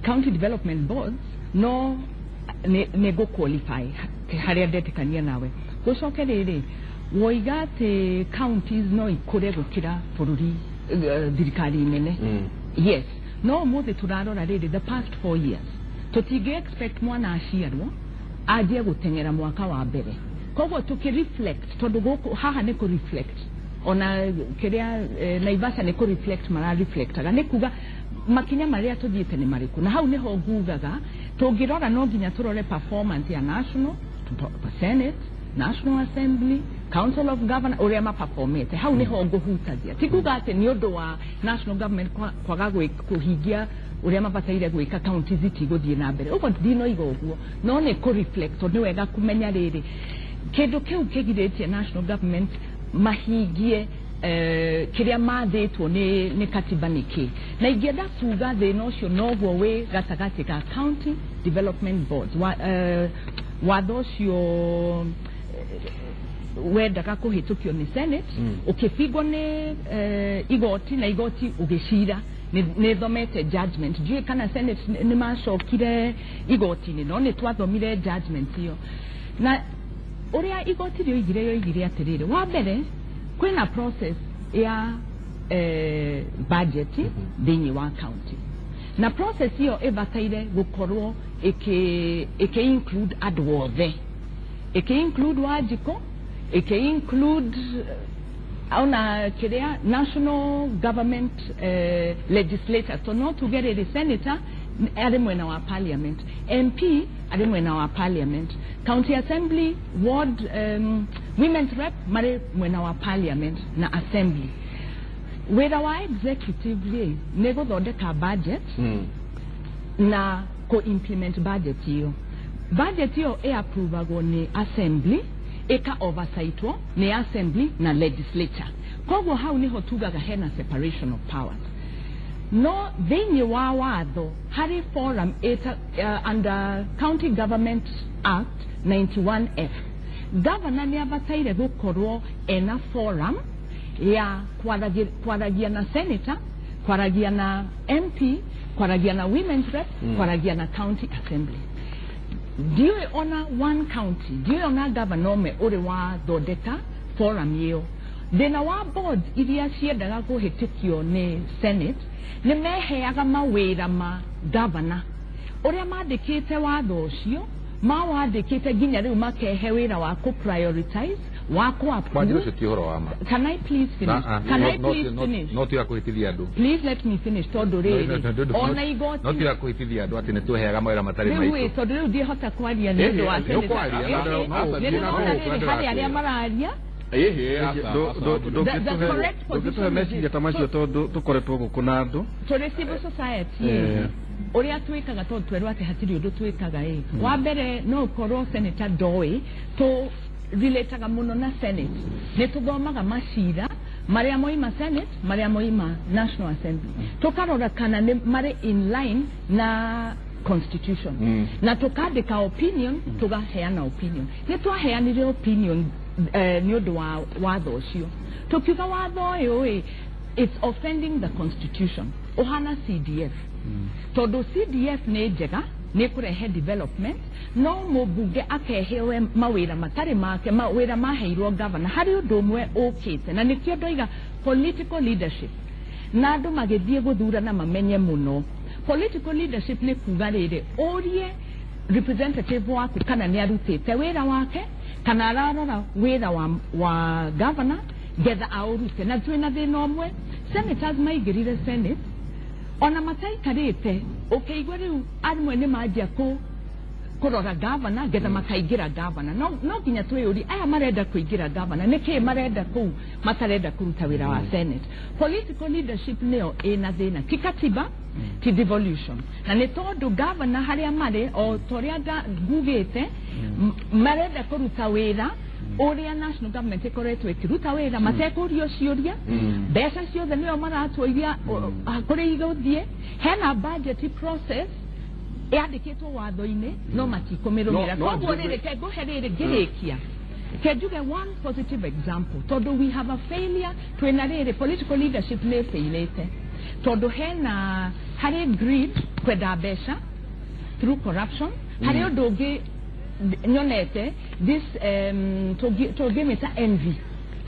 county development boards, no nĩ ngũ qualify harĩa ndetĩkania nawe. Gũcoke rĩrĩ woiga atĩ counties no ikũre gũkĩra bũrũri, thirikari nene. Yes, no ũmũthĩ tũrarora rĩrĩ, the past 4 years, tũtingĩ expect mwana aciarwo anjie gũteng'era mwaka wa mbere. Koguo tũkĩ reflect, tondũ gũkũ haha nĩ kũ reflect ona kĩrĩa Naivasha nĩ kũ reflect mara reflectaga, nĩ kuga makinya marĩa tũthiĩte nĩ marĩkũ. Na hau nĩho ngugaga tũngĩrora no nginya tũrore performance ya national senate, National Assembly, Council of Governor, ũrĩa maperformete. Hau nĩho ngũhutagia. Ti kuga atĩ nĩ ũndũ wa national government kwaga kũhingia ũrĩa mabataire gwĩka, county zitigũthiĩ na mbere ũguo. Ndinoiga ũguo, no nĩ kũ reflect, tondũ nĩ wega kũmenya rĩrĩ kĩndũ kĩu kĩgirĩtie national government mahingie kĩrĩa mathĩtwo nĩ katiba nĩ kĩ. Na ingĩenda kuga thĩna ũcio noguo wĩ gatagatĩ ka county development boards. Watho ũcio wendaga kũhĩtũkio nĩ senate, ũkĩbingwo nĩ igoti, na igoti ũgĩcira. Nĩ thomete judgment, ndiũĩ kana senate nĩ macokire igoti-inĩ, no nĩ twathomire judgment ĩyo, na ũrĩa igoti rĩoigire, yoigire atĩrĩrĩ, wa mbere kwĩna process ya budget thĩinĩ wa county, na process ĩyo ĩbataire gũkorwo ĩkĩ include andũ othe, ĩkĩ include Wanjikũ, ĩkĩ include ona kĩrĩa national government legislators. So no tuge rĩrĩ, senator arĩ mwena wa parliament, MP arĩ mwena wa parliament, county assembly, ward women's rep marĩ mwena wa parliament na assembly. Wĩra wa executive rĩ nĩ gũthondeka budget na kũ-implement budget ĩyo. Budget ĩyo ĩ-approvagwo nĩ assembly, ĩka oversightwo nĩ assembly na legislature. Koguo hau niho tugaga hena separation of powers. No thĩinĩ wa watho harĩ forum ĩta, under County Government Act 91F, governor nĩ abataire gũkorwo ena forum ya kwaragia na senator, kwaragia na MP, kwaragia na women's rep, kwaragia na county assembly. Ndiũĩ ona one county, ndiũĩ ona governor ũmwe ũrĩ wathondeka forum ĩyo. Thĩna wa boards iria ciendaga kũhĩtũkio nĩ senate nĩ meheaga mawĩra ma governor. Ũrĩa mandĩkĩte watho ũcio mawandĩkĩte nginya rĩu makehe wĩra wa kũ prioritize, wa kũ Wanjiru, approve. ũcio ti ũhoro wa ma. Can I please finish? Can I please finish? No tiga kũhĩtithia andũ. Please let me finish, tondũ rĩrĩ ona igoti No tiga kũhĩtithia andũ atĩ nĩ twĩheaga mawĩra matarĩ rĩu ĩ maitũ. Tondũ rĩu ndiĩhota kwaria nĩ ũndũ wa Ĩhĩ, senator. nĩũkwaria, Ĩhĩ, nĩ ndĩrona rĩrĩ harĩ arĩa mararia. The correct position Ndũngĩtũhe is meciria this. ta macio tondũ tũkoretwo gũkũ na andũ. Tũrĩ civil society ũrĩa twĩkaga, tondũ twerwo atĩ hatirĩ ũndũ twĩkaga ĩ. Wa mbere no ũkorwo senator ndoĩ tũ relataga mũno na senate, nĩ tũthomaga macira marĩa moima senate, marĩa moima National Assembly, tũkarora kana nĩ marĩ in line na constitution, na tũkandĩka opinion, tũgaheana opinion. Nĩ twaheanire opinion nĩ ũndũ wa watho ũcio, tũkiuga watho ũyũ ĩ it's offending the constitution, ũhana CDF, tondũ CDF nĩ njega. Nĩ kũrehe development, no mũmbunge akehewe mawĩra matarĩ make, mawĩra maheirwo governor. Harĩ ũndũ ũmwe ũkĩte na nĩkĩo ndoiga political leadership, na andũ magĩthiĩ gũthurana mamenye mũno political leadership nĩ kuga rĩrĩ, ũrie representative waku kana nĩ arutĩte wĩra wake kana ararora wĩra wa governor getha aũrute. Na twĩna thĩna ũmwe, senators maingĩrire senate ona mataikarĩte, ũkĩigua rĩu amwe nĩ manjia kũrora governor getha makaingĩra governor. No nginya twĩyũrie, aya marenda kũingĩra governor nĩkĩ marenda kũu matarenda kũruta wĩra wa senate? Political leadership nĩyo ĩna thĩna, ti katiba, ti devolution. Na nĩ tondũ governor harĩa marĩ, o ta ũrĩa ngugĩte, marenda kũruta wĩra ũrĩa national government ĩkoretwo ĩkĩruta wĩra matekũrio ciũria. Mbeca ciothe nĩo maratua iria kũrĩa igũthiĩ. Hena budget process yandĩkĩtwo watho-inĩ, no matikũmĩrũmĩrĩra. No, Koguo rĩrĩ, ke ngũhe rĩrĩ ngĩrĩkia, ke njuge one positive example, tondũ we have a failure. Twĩna rĩrĩ, political leadership nĩ ĩbĩirĩte tondũ hena harĩ greed, kwenda mbeca through corruption. Harĩ ũndũ ũngĩ nyonete, this tũngĩmĩta envy.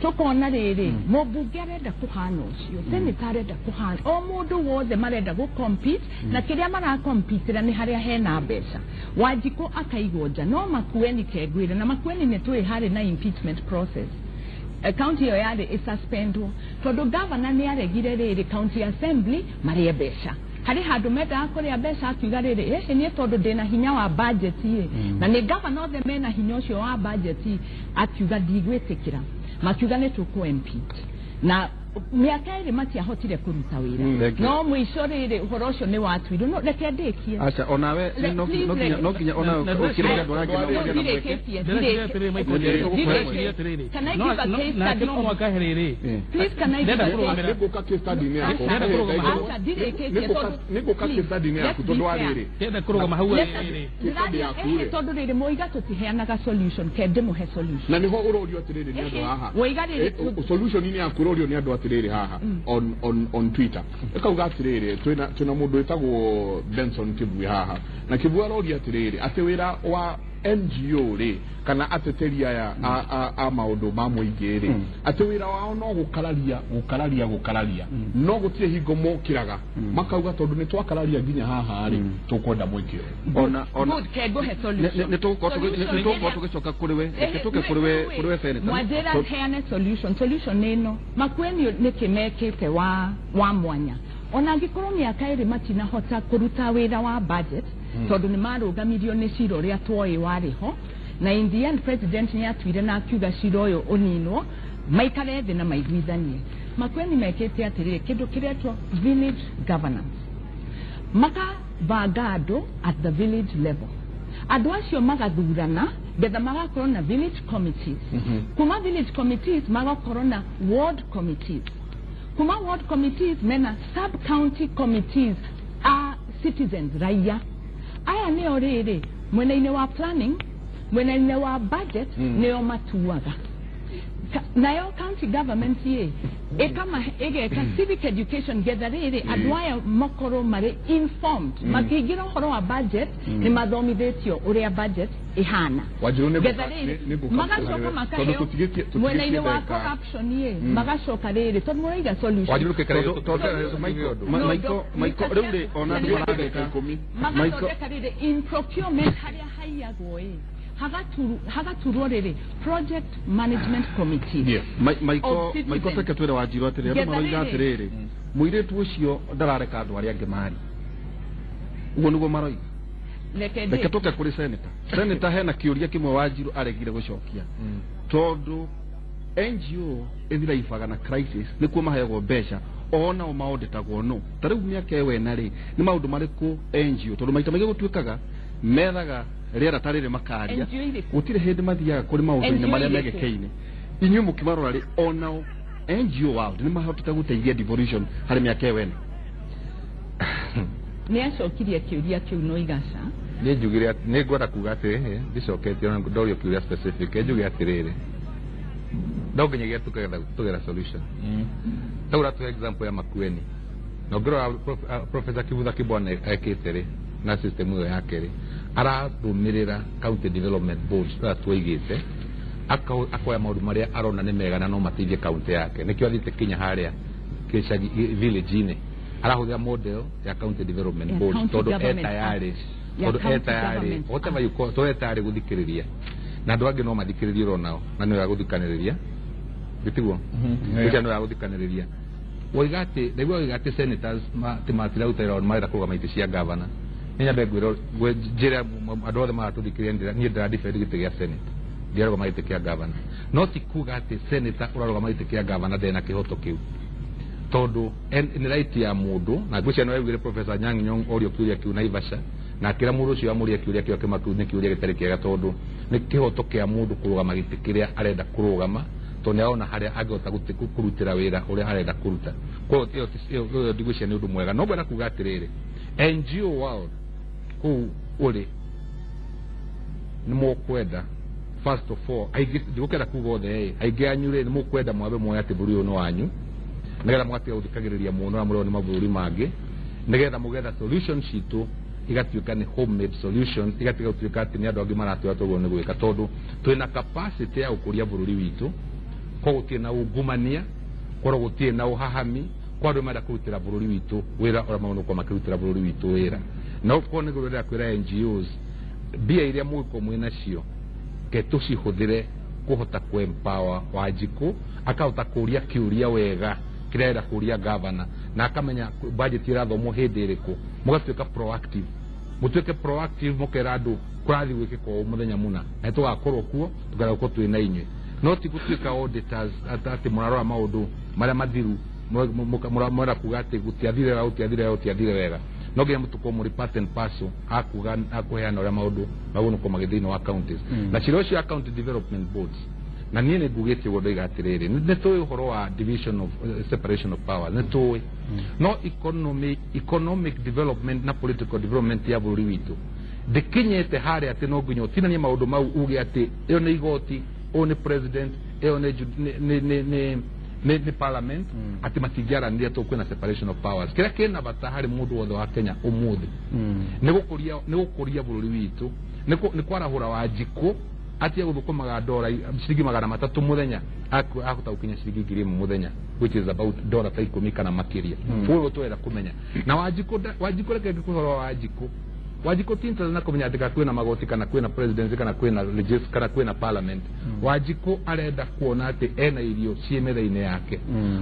Tũkona rĩrĩ, mũmbunge arenda kũhana ũcio, senator arenda kũhana, o mũndũ wothe marenda gũ compete, na kĩrĩa marakompitĩra nĩ harĩa hena mbeca. Wanjikũ akaigwo nja, no Makueni kengwĩre na Makueni nĩ tũĩ harĩ na impeachment process. County ĩyo yarĩ ĩsuspendwo tondũ governor nĩ aregire rĩrĩ county assembly marĩe mbeca. Harĩ handũ mendaga kũrĩa mbeca, akiuga rĩrĩ, ĩhĩ, niĩ tondũ ndĩna hinya wa budget ĩ, na nĩ governor othe mena hinya ũcio wa budget, akiuga ndigwĩtĩkĩra. Makiuga nĩ tũkũ impeach, na mĩaka 2 matiahotire kũruta wĩra. Thank you. No mũico rĩrĩ, ũhoro ũcio nĩ watuirwo. No reke ndĩkie. Aca, onawe no Please, no nginya no nginya onawe ũkĩrĩria andũ arĩa angĩ No, no ũgĩe na mweke. ndirĩkĩtie. Ndĩreciria atĩrĩrĩ, Michael, ndĩreciria atĩrĩrĩ. Can I No, give a no, case nake study no mũhaka rĩrĩ. Please, can I Ndĩrenda give a kũrũgamĩra. Nĩngũka case study-inĩ yaku. Ndĩrenda kũrũgama hau. Aca, ndirĩkĩtie tondũ Nĩngũka case study-inĩ yaku tondũ wa rĩrĩ. Ndĩrenda kũrũgama hau rĩrĩ. Case study yaku rĩ. Tondũ rĩrĩ, moiga tũtiheanaga solution, ke ndĩmũhe solution. Na niho ũrorio atĩrĩrĩ nĩ andũ haha. Woiga rĩrĩ. Solution-inĩ yaku ũrorio nĩ andũ atĩrĩrĩ haha on Twitter, ĩkauga atĩrĩrĩ, twĩna mũndũ wĩtagwo Benson Kibui haha, na Kibui aroria atĩrĩrĩ, atĩ wĩra wa NGO rĩ, kana ateteri aya a maũndũ ma mũingĩ rĩ, atĩ wĩra wao no gũkararia, gũkararia, gũkararia, no gũtirĩ hingo mokĩraga makauga tondũ nĩ twakararia nginya haha rĩ, tũkwenda mwĩke ũũ. Ona Good, ke ngũhe solution. Nĩ tũgũkorwo tũgĩcoka kũrĩ we. Reke tũke kũrĩ we, senator. Mwanjĩra heane solution. Solution nĩ ĩno: Makueni nĩkĩ mekĩte wa mwanya? Ona angĩkorwo mĩaka 2 matinahota kũruta wĩra wa budget, tondũ nĩ marũgamirio nĩ cira ũrĩa twoĩ warĩ ho, na in the end president nĩ atuire na akiuga cira ũyũ ũninwo, maikare thĩ na maiguithanie. Makueni mekĩte atĩrĩrĩ, kĩndũ kĩretwo village governance, makabanga andũ at the village level, andũ acio magathurana getha magakorwo na village committees. Kuma village committees magakorwo na ward committees, kuma ward committees mena sub county committees a citizens, raia aya nĩo rĩrĩ mwena-inĩ wa planning, mwena-inĩ wa budget, nĩo matuaga. Nayo county government ĩ ĩkama ĩgeka civic education getha rĩrĩ andũ aya makorwo marĩ informed makĩingĩra ũhoro wa budget, nĩ mathomithĩtio ũrĩa budget ĩhana. Wanjiru, nĩ Getha ngũka- rĩrĩ nĩ ngũka magacoka tondũ makaheo tũtigĩtie mwena-inĩ wa ndagĩka. corruption ĩ, magacoka rĩrĩ tondũ mũraiga solution. Wanjiru, kĩkare. Tondũ No, Michael, Michael, rĩu rĩ ona andũ maratheka. 10. Magathondeka rĩrĩ in procurement harĩa haiyagwo ĩ, hagaturwo rĩrĩ project management committee Michael, of citizens. Michael, reke twĩre Wanjiru atĩrĩrĩ, andũ Getha maroiga rĩrĩ. atĩrĩrĩ, mũirĩtu ũcio ndarareka andũ arĩa angĩ mari, ũguo nĩguo maroiga. Reke Reke ndĩ tũke kũrĩ senator. Senator, hena kĩũria kĩmwe Wanjiru aregire gũcokia, tondũ NGO ĩthiraibaga na crisis, nĩkuo maheagwo mbeca, onao maondetagwo. No ta rĩu mĩaka ĩyo ĩna rĩ, nĩ maũndũ marĩkũ NGO, tondũ maita maingĩ gũtuĩkaga methaga rĩera ta rĩrĩ makaria, NGO irĩkũ? Gũtirĩ hĩndĩ mathiaga kũrĩ maũndũ-inĩ NGO marĩa irĩkũ? megĩkĩine. Inyuĩ mũkĩmarora rĩ, onao NGO world nĩ mahotete gũteithia devolution harĩ mĩaka ĩyo ĩna? Nĩ acokirie kĩũria kĩu no igaca. Niĩ njugire nĩ ngwenda kuga atĩrĩ, ndicoketie ona ndorio kĩũria specific. Njuge atĩrĩrĩ, no nginyagia tũgetha solution. Ta ũratũhe example ya Makueni, na ũngĩrora Professor Kivutha Kibwana ekĩte rĩ, Na system ĩyo yake rĩ, ararũmĩrĩra county development boards ũrĩa twaigĩte, akoya maũndũ marĩa arona nĩ mega na no mateithie county yake. Nĩkĩo athiĩte kinya harĩa gĩcagi, village-inĩ, arahũthĩra model ya county development Ya board County tondũ Government etayarĩ Act. Ya tondũ County etayarĩ Government whatever you call, tondũ etayarĩ gũthikĩrĩria na andũ angĩ no mathikĩrĩrie onao na nĩ wega gũthikanĩrĩria, gĩtiguo gĩcia nĩ wega gũthikanĩrĩria. Woiga atĩ ndaigua woiga atĩ senators atĩ matiraruta wĩra, marenda kũrũgama itĩ cia gavana. Nĩ nyambe ngwĩre, njĩre andũ othe maratũthikĩrĩria, niĩ ndĩra defend gĩtĩ gĩa senate, ndirarũgama gĩtĩ kĩa gavana. No ti kuga atĩ senator ũrarũgama gĩtĩ kĩa gavana ndarĩ na kĩhoto kĩu, tondũ nĩ right ya mũndũ. Na ngwĩciria nĩ waiguire Professor Anyang' Nyong'o orio kĩũria kĩu Naivasha, na akĩra mũndũ ũcio amũria kĩũria kĩu akĩma nĩ kĩũria gĩtarĩ kĩega, tondũ nĩ kĩhoto kĩa mũndũ kũrũgama gĩtĩ kĩrĩa arenda kũrũgama, tondũ nĩ arona harĩa angĩhota kũrutĩra wĩra ũrĩa arenda kũruta. Koguo ĩyo ndigwĩciria nĩ ũndũ mwega. No ngwenda kuga atĩrĩrĩ, NGO world kũu ũrĩ nĩ mũkwenda, first of all, aingĩ, ndigũkenda kuga othe ĩ, aingĩ anyu rĩ, nĩ mũkwenda mwambe muoye atĩ bũrũri ũyũ nĩ wanyu, nĩgetha mũgatiga gũthikagĩrĩria mũno na mũrĩo nĩ mabũrũri mangĩ, nĩgetha mũgetha solution citũ igatuĩka nĩ homemade solutions, igatiga gũtuĩka atĩ nĩ andũ angĩ maratwĩra tũguo nĩ gwĩka, tondũ twĩna capacity ya gũkũria bũrũri witũ. Koguo gũtirĩ na ungumania, korwo gũtirĩ na ũhahami kwa andũ marenda kũrutĩra bũrũri witũ wĩra ũrĩa magũrũ gũkorwo makĩrutĩra bũrũri witũ wĩra. Na ũkorwo nĩ ngwenda kwĩra NGOs, mbia iria mũgĩkorwo mwĩ nacio ke tũcihũthĩre kũhota kũ-empower Wanjikũ, akahota kũria kĩũria wega kĩrĩa arenda kũria gavana, na akamenya budget ĩrathomwo hĩndĩ ĩrĩkũ. Mũgatuĩka proactive, mũtuĩke proactive, mũkera andũ kũrathiĩ gwĩkĩka ũũ mũthenya mũna, na nĩ tũgakorwo kuo, tũkenda gũkorwo twĩ na inyuĩ. No ti gũtuĩka auditors atĩ mũrarora maũndũ marĩa mathiru, mũrenda kuga atĩ gũtiathire wega, gũtiathire wega, gũtiathire wega. No nginya mũtũkorwo mũrĩ part and parcel akuga akũheana ũrĩa maũndũ magũrũ gũkorwo magĩthiĩ thĩinĩ wa counties na cira ũcio wa county development boards. Na niĩ nĩ ngugĩte ũguo, ndoiga atĩrĩrĩ, nĩ tũĩ ũhoro wa division of separation of powers, nĩ tũĩ, no economic development na political development ya bũrũri witũ ndĩkinyĩte harĩa atĩ no nginya ũtinanie maũndũ mau, uge atĩ ĩyo nĩ igoti, ũyũ nĩ president, ĩyo nĩ nĩ parliament, atĩ matingĩaranĩria tondũ kwĩna separation of powers. Kĩrĩa kĩna bata harĩ mũndũ wothe wa Kenya ũmũthĩ nĩ gũkũria bũrũri witũ, nĩ kwarahũra Wanjikũ atige gũthũkũmaga ndora ciringi 300 mũthenya, ahota gũkinya ciringi 1,000 mũthenya, which is about ndora ta 10 kana makĩria. Ũguo twenda kũmenya na Wanjikũ Wanjikũ, reke ngĩkũhe ũhoro wa Wanjikũ. Wanjikũ ti interested na kũmenya atĩ kana kwĩna magoti, kana kwĩna presidency, kana kwĩna legis, kana kwĩna parliament. Wanjikũ arenda kuona atĩ ena irio ciĩ metha-inĩ yake.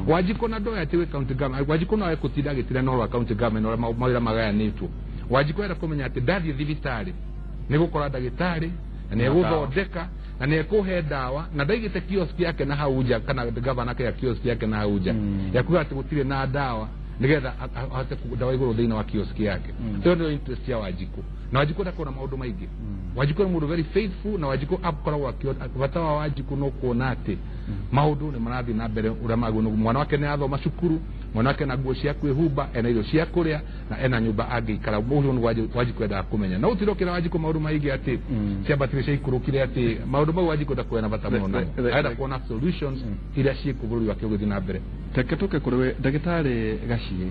Wanjikũ na ndoya atĩ wĩ county government, Wanjikũ no egũtinda agĩtinda na ũhoro wa county government, ũrĩa mawĩra magayanĩtwo. Wanjikũ arenda kũmenya atĩ ndathiĩ thibitarĩ nĩ gũkora ndagĩtarĩ na nĩ egũthondeka na nĩ ekũhe ndawa, na ndaigĩte kiosk yake na hau nja, kana gavana kaiga kiosk yake na hau nja ya kuga atĩ gũtirĩ na ndawa, nĩgetha ahote ndawa igũrũ thĩinĩ wa kiosk yake. Ĩyo nĩyo interest ya Wanjikũ. Na Wanjikũ ndakorwo na maũndũ maingĩ. Wanjikũ nĩ mũndũ very faithful, na Wanjikũ akoragwo akĩona bata wa Wanjikũ no kuona atĩ maũndũ nĩ marathiĩ na mbere ũrĩa magĩrĩirwo. Mwana wake nĩ athoma cukuru, mwana wake na nguo cia kwĩhumba, ena irio cia kũrĩa, na ena nyũmba angĩikara. Ũcio nĩ Wanjikũ endaga kũmenya. No gũtirĩ ũkĩra Wanjikũ maũndũ maingĩ atĩ ciambatire ciaikũrũkire, atĩ maũndũ mau Wanjikũ ndakuoya na bata mũno namo. Arenda kuona solutions iria ciĩkũ bũrũri wake ũgĩthiĩ na mbere. Reke tũke kũrĩ we, ndagĩtarĩ Gaciĩ.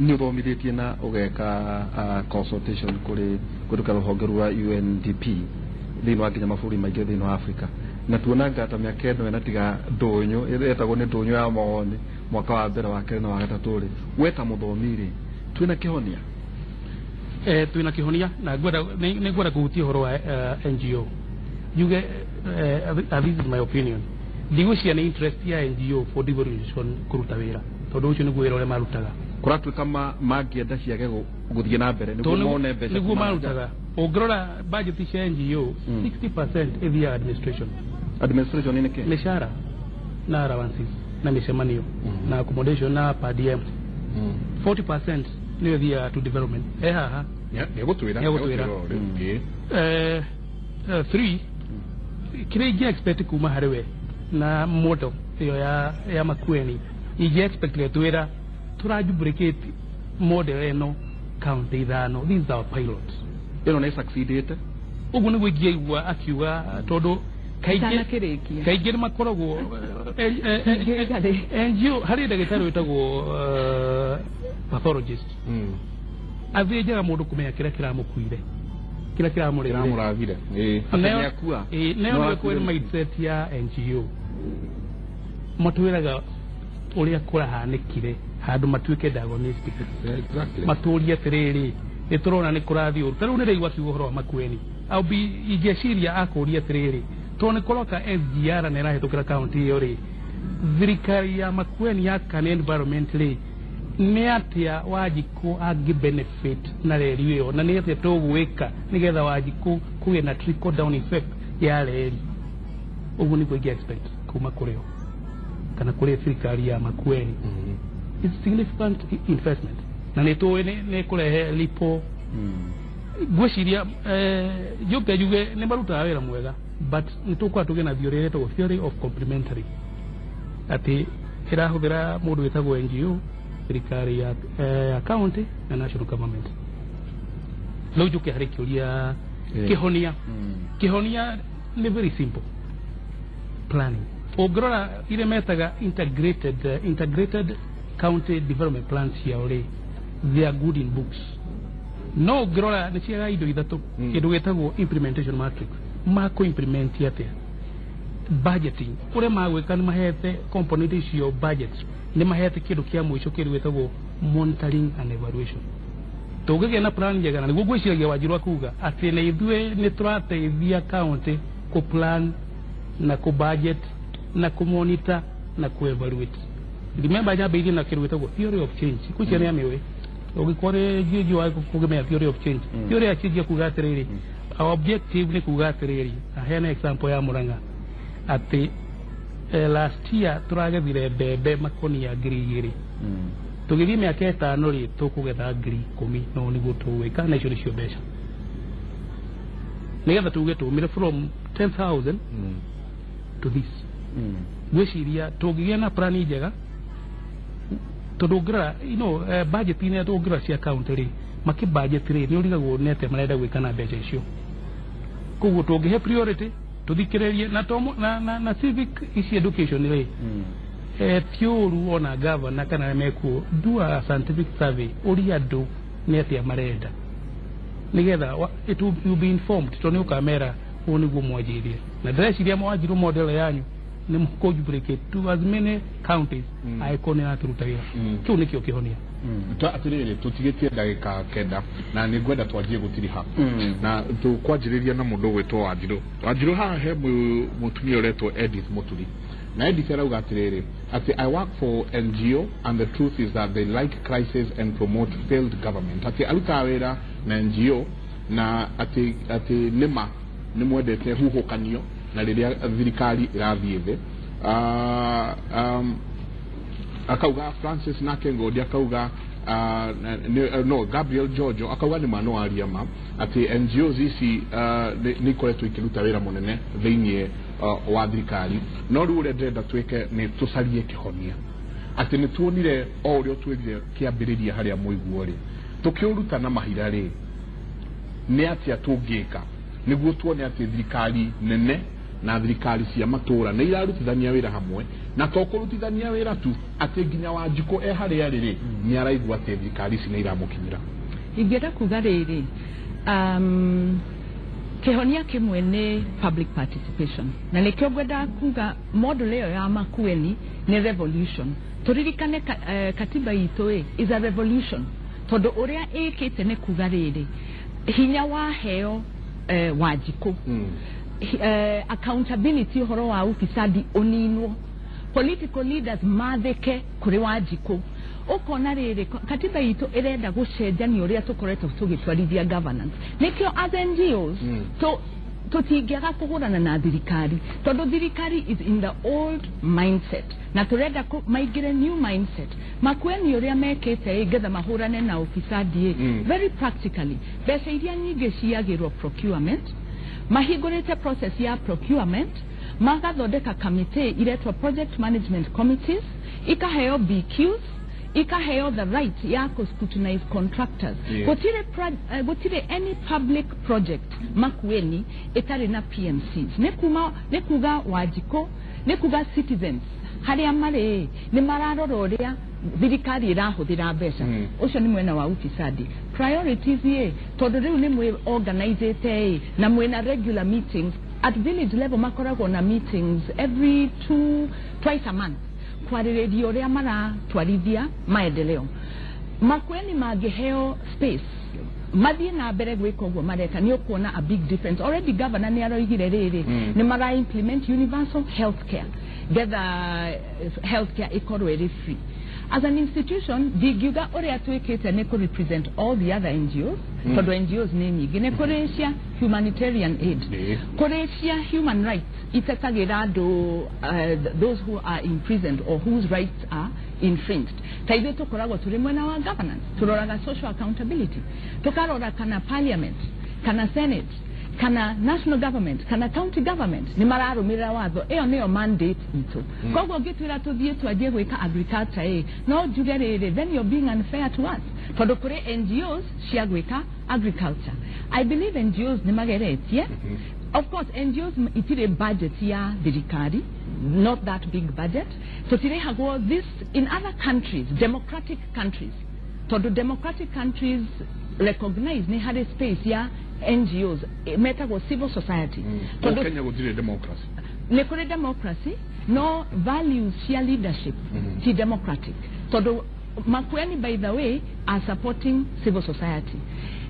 Nĩ ũthomithĩtie na ũgeka consultation kũrĩ kũndũ rũhonge rwa UNDP thĩinĩ wa nginya mabũrũri maingĩ thĩinĩ wa Africa, na tuonanga ta mĩaka ĩno ĩnatiga ndũnyũ ĩretagwo nĩ ndũnyũ ya mawoni, mwaka wa mbere, wa kerĩ na wa gatatũ rĩ, we ta mũthomi rĩ, twĩna kĩhonia? Twina kihonia, na ngwenda nĩ ngwenda kũhutia ũhoro wa NGO, njuge this is my opinion, ndigwĩciria nĩ interest ya NGO for devolution kũruta wĩra, tondũ ũcio nĩguo wĩra ũrĩa marutaga. Kũratuĩka mangĩenda ciage gũthiĩ na mbere nĩguo Tondũ mone mbeca nĩguo kuma na nja. Marutaga, ũngĩrora budget cia NGO, 60% ĩthiaga administration. Administration nĩ kĩ? Mĩcara na allowances na mĩcemanio na accommodation na per diem. 40% nĩyo ĩthiaga to development e haha. Nĩegũtwĩra. Nĩegũtwĩra. Ĩĩ. Three, kĩrĩa ingĩ expect kuma harĩ we na model ĩyo ya Makueni, ingĩ expect getwĩra tũra duplicate model ĩno county ithano, this is our pilot. Ĩno nĩ succeedĩte. Ũguo nĩguo ingĩaigua akiuga, tondũ kaingĩ Itanakĩrĩkia. Kaingĩ nĩ makoragwo Ingĩrĩka. NGO. Harĩ ndagĩtarĩ wĩtagwo pathologist. Athĩnjaga mũndũ kũmenya kĩrĩa kĩramũkuire, kĩrĩa kĩramũrĩire. Kĩramũrathire, ĩĩ. Atĩ nĩakua. Ĩĩ, nayo No nĩ akuire. kwĩ mindset ya NGO matwĩraga ũrĩa kũrahanĩkire handũ matuĩke diagnostic. Matũrie atĩrĩrĩ, nĩ tũrona nĩ kũrathiĩ ũru. Ta rĩu nĩ rĩigua akiuga ũhoro wa Makueni. I'll be ingĩciria akũria atĩrĩrĩ, tondũ nĩ kũroka SGR na ĩrahĩtũkĩra kaunti ĩyo rĩ, thirikari ya Makueni ya kana environment rĩ, nĩ atĩa Wanjikũ angĩ benefit na reri ĩyo, na nĩ atĩa tũgwĩka nĩgetha Wanjikũ kũgĩe na trickle down effect ya reri? Ũguo nĩguo ingĩ expect kuma kũrĩ o kana kũrĩ thirikari ya Makueni. It's significant investment na nĩ tũĩ nĩ kũrehe lipo. Ngwĩciria njũke njuge nĩ marutaga wĩra mwega, but nĩ tũkorwo tũgĩ na theory ĩretagwo theory of complementary, atĩ ĩrahũthĩra mũndũ wĩtagwo NGO, thirikari ya county na national government. Rĩu njũke harĩ kĩũria, kĩhonia. Kĩhonia nĩ very simple planning. Ũngĩrora iria metaga integrated county development plans ciao rĩ, they are good in books, no ũngĩrora nĩ ciaga indo ithatũ. Kĩndũ gĩtagwo implementation matrix, makũ implement atĩa, budgeting ũrĩa magwĩka, nĩ mahete component icio budget, nĩ mahete kĩndũ kĩa mũico, kĩndũ gĩtagwo monitoring and evaluation. Tũngĩgĩa na plan njega, na nĩguo ngwĩciragia Wanjiru kuga atĩ nĩ ithuĩ nĩ tũrateithia county kũ plan na kũ budget na kũ monitor na kũ evaluate. Remember, nyambĩrĩirie na kĩndũ gĩtagwo theory of change. Ngwĩciria nĩ amĩũĩ, ũngĩkorwo njiũnji wa kũgĩmenya theory of change. Theory ya change ya kuga atĩrĩrĩ, our objective nĩ kuga atĩrĩrĩ, aheana example ya Murang'a atĩ last year tũragethire mbembe makonia 2000. Tũgĩthiĩ mĩaka 5 rĩ, tũkũgetha 10,000. No nĩguo tũgwĩka na icio nĩcio mbeca nĩgetha tuge tũmire from 10,000 to this. Ngwĩciria tũngĩgĩa na plan njega, tondũ ũngĩrora budget-inĩ tũngĩrora cia county rĩ, makĩ budget rĩ, nĩ ũrigagwo nĩ atĩa marenda gwĩka na mbeca icio. Koguo tũngĩhe priority, tũthikĩrĩrie na civic ici education rĩ, ti ũru ona governor kana arĩa mekuo do a scientific survey, ũrie andũ nĩ atĩa marenda, nĩgetha it will, you'll be informed, tondũ nĩ ũkamera ũũ nĩguo mwanjĩrie. Na ndĩreciria mwanjirwo model yanyu nĩ mũkũ duplicate to as many counties angĩkorwo nĩ ĩrakĩruta wĩra. Kĩu nĩkĩo kĩhonia. Ta atirĩrĩ, tũtigĩtie ndagĩka 9 na nĩ ngwenda twanjie gũtiriha na tũkwanjĩrĩria na mũndũ ũgwĩtwo Wanjirũ. Wanjirũ, haha he mũtumia ũretwo Edith Mũturi, na Edith arauga atĩrĩrĩ, atĩ "I work for NGO and the truth is that they like crisis and promote failed government." Atĩ arutaga wĩra na NGO na atĩ nĩma nĩ mwendete huhũkanio na rĩrĩa thirikari ĩrathiĩ thĩ. Akauga Francis nake Ngodi akauga no Gabriel Jojo akauga nĩ ma no aria ma atĩ NGOs ici nĩ ikoretwo ikĩruta wĩra mũnene thĩinĩ wa thirikari. No rĩu ũrĩa ndĩrenda twĩke nĩ tũcarie kĩhonia, atĩ nĩ tuonire o ũrĩa ũtwĩrire kĩambĩrĩria harĩa mũiguo rĩ, tũkĩũruta na mahira rĩ, nĩ atĩa tũngĩka nĩguo tuone atĩ thirikari nene na thirikari cia matũra nĩ irarutithania wĩra hamwe, na to kũrutithania wĩra tu, atĩ nginya Wanjikũ e harĩa arĩ rĩ, nĩ araigua atĩ thirikari ici nĩ iramũkinyĩra? Ingĩenda kuga rĩrĩ, kĩhonia kĩmwe nĩ public participation, na nĩkĩo ngwendaga kuga model ĩyo ya Makueni nĩ revolution. Tũririkane katiba itũ ĩ is a revolution, tondũ ũrĩa ĩkĩte nĩ kuga rĩrĩ, hinya waheo Wanjikũ, accountability, ũhoro wa ufisadi ũninwo, political leaders mathĩke kũrĩ Wanjikũ. Ũkona rĩrĩ, katiba itũ ĩrenda gũcenjania ũrĩa tũkoretwo tũgĩtwarithia governance. Nĩkĩo as NGOs tũtingĩaga kũhũrana na thirikari, tondũ thirikari is in the old mindset na tũrenda maingĩre new mindset. Makueni ũrĩa mekĩte ĩ, ngetha mahũrane na ufisadi ĩ, very practically, mbeca iria nyingĩ ciagĩrwo procurement, mahingũrĩte process ya procurement, magathondeka kamĩtĩ iretwo project management committees, ikaheo BQs, ikaheo the right ya kũ scrutinize contractors. Gũtirĩ any public project Makueni ĩtarĩ na PMCs. Nĩ kuma nĩ kuga Wanjikũ, nĩ kuga citizens harĩa marĩ nĩ mararora ũrĩa Thirikari ĩrahũthĩra mbeca. Ũcio nĩ mwena wa ufisadi. Priorities ĩ, tondũ rĩu nĩ mwĩ organizĩte ĩ na mwĩna regular meetings at village level, makoragwo na meetings every two, twice a month, kwarĩrĩria ũrĩa maratwarithia maendeleo. Makueni mangĩheo space mathiĩ na mbere gwĩka ũguo mareka, nĩ ũkuona a big difference. Already governor nĩ aroigire rĩrĩ nĩ mara implement universal health care, getha health care ĩkorwo ĩrĩ free. As an institution, ndingiuga ũrĩa twĩkĩte nĩ kũ represent all the other NGOs, tondũ NGOs nĩ nyingĩ. Nĩ kũrĩ cia humanitarian aid, kũrĩ cia human rights itetagĩra andũ, those who are imprisoned or whose rights are infringed. Ta ithuĩ tũkoragwo tũrĩ mwena wa governance, tũroraga social accountability, tũkarora kana parliament, kana senate, kana national government, kana county government nĩ mararũmĩrĩra watho. Ĩyo nĩyo mandate itũ. Koguo ngĩtwĩra tũthiĩ twanjie gwĩka agriculture ĩ, no njuge rĩrĩ, then you're being unfair to us, tondũ kũrĩ NGOs cia gwĩka agriculture. I believe NGOs nĩ mageretie. Of course NGOs itirĩ budget ya thirikari, not that big budget, tũtirĩhagwo. This in other countries, democratic countries, tondũ democratic countries recognize nĩ harĩ space ya NGOs, metagwo civil society. Tondũ Kenya gũtirĩ democracy. Nĩ kũrĩ democracy, no values cia leadership ti democratic, tondũ Makueni, by the way, are supporting civil society.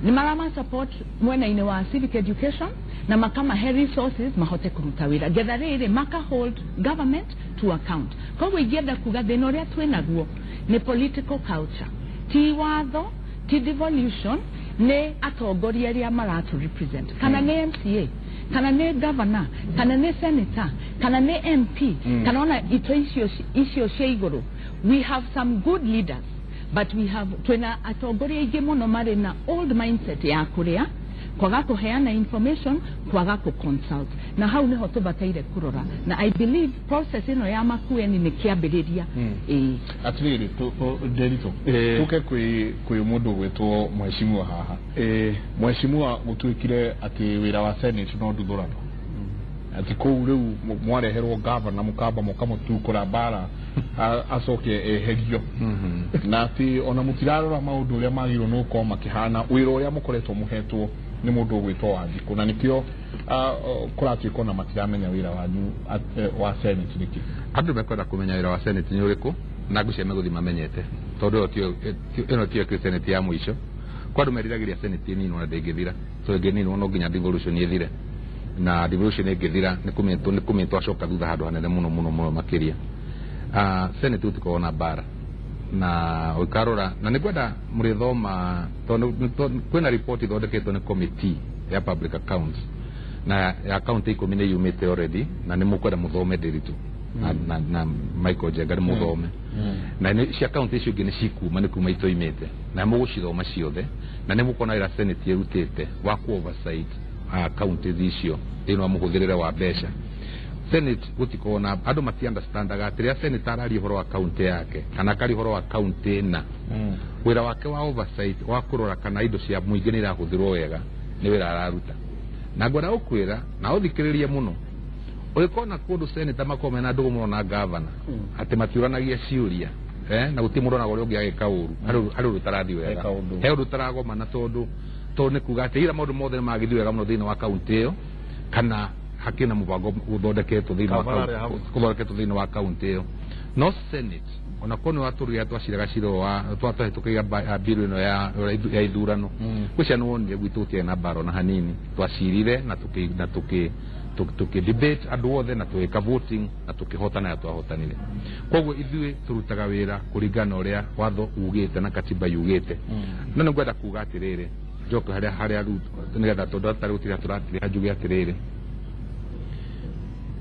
Nĩ marama support mwena-inĩ wa civic education na makamahe resources mahote kũruta wĩra, getha rĩrĩ maka hold government to account. Koguo ingĩenda kuga thĩna ũrĩa twĩnaguo nĩ political culture, ti watho, ti devolution, nĩ atongoria arĩa maratu represent, kana nĩ MCA, kana nĩ governor, kana nĩ senator, kana nĩ MP, kana ona ito icio cia igũrũ. We have some good leaders, but we have, twĩna atongoria aingĩ mũno marĩ na old mindset ya kũrĩa, kwaga kũheana information, kwaga kũ-consult, na hau nĩho tũbataire kũrora. Na I believe process ĩno ya Makueni nĩ kĩambĩrĩria, ĩĩ. Atiriri, Nderitũ, tuke kwĩ mũndũ gwĩtwo mheshimiwa haha. Mheshimiwa, gũtuĩkire atĩ wĩra wa senate no nduthũrano, atĩ kũu rĩu mwareherwo gavana mũkamba mũkamũtukũra mbara, acoke eherio, na atĩ ona mũtirarora maũndũ ũrĩa magĩrĩirwo nĩ gũkorwo makĩhana, wĩra ũrĩa mũkoretwo mũhetwo nĩ mũndũ ũgwĩtwo Wanjikũ, na nĩkĩo kũratuĩka ona matiramenya wĩra wanyu wa senate nĩkĩ. Andũ mekwenda kũmenya wĩra wa senate nĩ ũrĩkũ, na ngwĩciria megũthiĩ mamenyete, tondũ ĩno tiyo ĩkĩrĩ senate ya mũico. Kwa andũ meriragĩria senate ĩninwo, na ndĩngĩthira, tondũ ĩngĩninwo no nginya devolution ĩthire, na devolution ĩngĩthira nĩ kũmenya twacoka thutha handũ hanene mũno mũno mũno makĩria. Senate gũtikoragwo na mbara, na ũkarora na nĩ ngwenda mũrĩthoma, tondũ kwĩna report ithondeketwo nĩ committee ya public accounts, na ya kaunti 10 nĩ yumĩte already, na nĩ mũkwenda mũthome, Ndiritu na Michael Njenga, nĩ mũthome, na nĩ cia kaunti icio ingĩ nĩ cikuma, nĩ kuma itoimĩte, na mũgũcithoma ciothe, na nĩ mũkuona wĩra senate ĩrutĩte wa ku oversight counties icio thĩinĩ wa mũhũthĩrĩre wa mbeca. Senate gũtikorwo na andũ mati understandaga atĩ rĩrĩa senate araria ũhoro wa kaunti yake kana akaria ũhoro wa kaunti ĩna, wĩra wake wa oversight wa kũrora kana indo cia mũingĩ nĩ irahũthĩrwo wega nĩ wĩra araruta. Na ngwenda gũkwĩra na ũthikĩrĩrie mũno, ũgĩkona kũndũ senator makorwo mena ndũgũ mũno na gavana, atĩ matiũranagia ciũria, na gũtirĩ mũndũ onaga ũrĩa ũngĩ agĩka ũru, harĩ ũndũ ũtarathiĩ wega. He kaũndũ. He ũndũ ũtaragomana, tondũ nĩ kuga atĩ ira maũndũ mothe nĩ magĩthiĩ wega mũno thĩinĩ wa kaunti ĩyo, kana hakĩrĩ na mũbango ũthondeketwo thĩinĩ wa Kavara hau. ũthondeketwo thĩinĩ wa kaunti ĩyo. No senate ona korwo nĩ watũrire twaciraga cira wa twatwahĩtũkĩire bill ĩno ya ithurano, gwĩcia nĩ wonire gwitũ gũtiarĩ na mbara ona hanini. Twacirire na tũkĩ debate andũ othe na tũgĩka voting na tũkĩhotana na twahotanire. Koguo ithuĩ tũrutaga wĩra kũringana na ũrĩa watho ugĩte na katiba yugĩte. No nĩ ngwenda kuga atĩrĩrĩ, njoke harĩa rĩu nĩgetha tondũ atarĩ gũtirĩa tũratirĩha, njuge atĩrĩrĩ,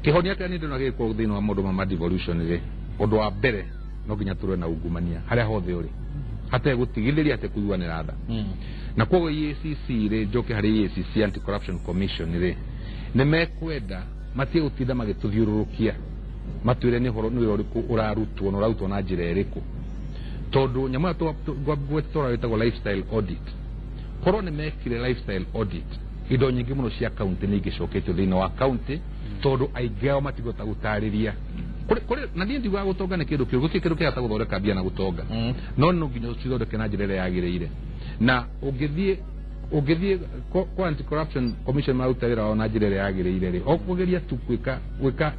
kĩhonia kĩrĩa niĩ ndĩrona gĩgĩkorwo thĩinĩ wa maũndũ ma devolution rĩ, ũndũ wa mbere no nginya tũrũe na ungumania harĩa hothe ũrĩ, hategũtigithĩria atĩ kũiguanĩra tha. Na koguo EACC rĩ, njoke harĩ EACC, Anti Corruption Commission rĩ, nĩ mekwenda matige gũtinda magĩtũthiũrũrũkia matwĩre nĩ ũhoro nĩ wĩra ũrĩkũ ũrarutwo na ũrarutwo na njĩra ĩrĩkũ, tondũ nyamũ ĩyo gwetũra ĩtagwo lifestyle audit. Korwo nĩ mekire lifestyle audit, indo nyingĩ mũno cia kaunti nĩ ingĩcoketio thĩinĩ wa kaunti, tondũ aingĩ ao matigota gũtarĩria Kũrĩ na niĩ ndiugaga gũtonga nĩ kĩndũ kĩũru, gũtirĩ kĩndũ kĩhota gũthondeka mbia na gũtonga, no no nginya ũcithondeke na njĩra ĩrĩa yagĩrĩire. Na ũngĩthiĩ kwa Anti Corruption Commission maruta wĩra wao na njĩra ĩrĩa yagĩrĩire rĩ, o kũgeria tu gwĩka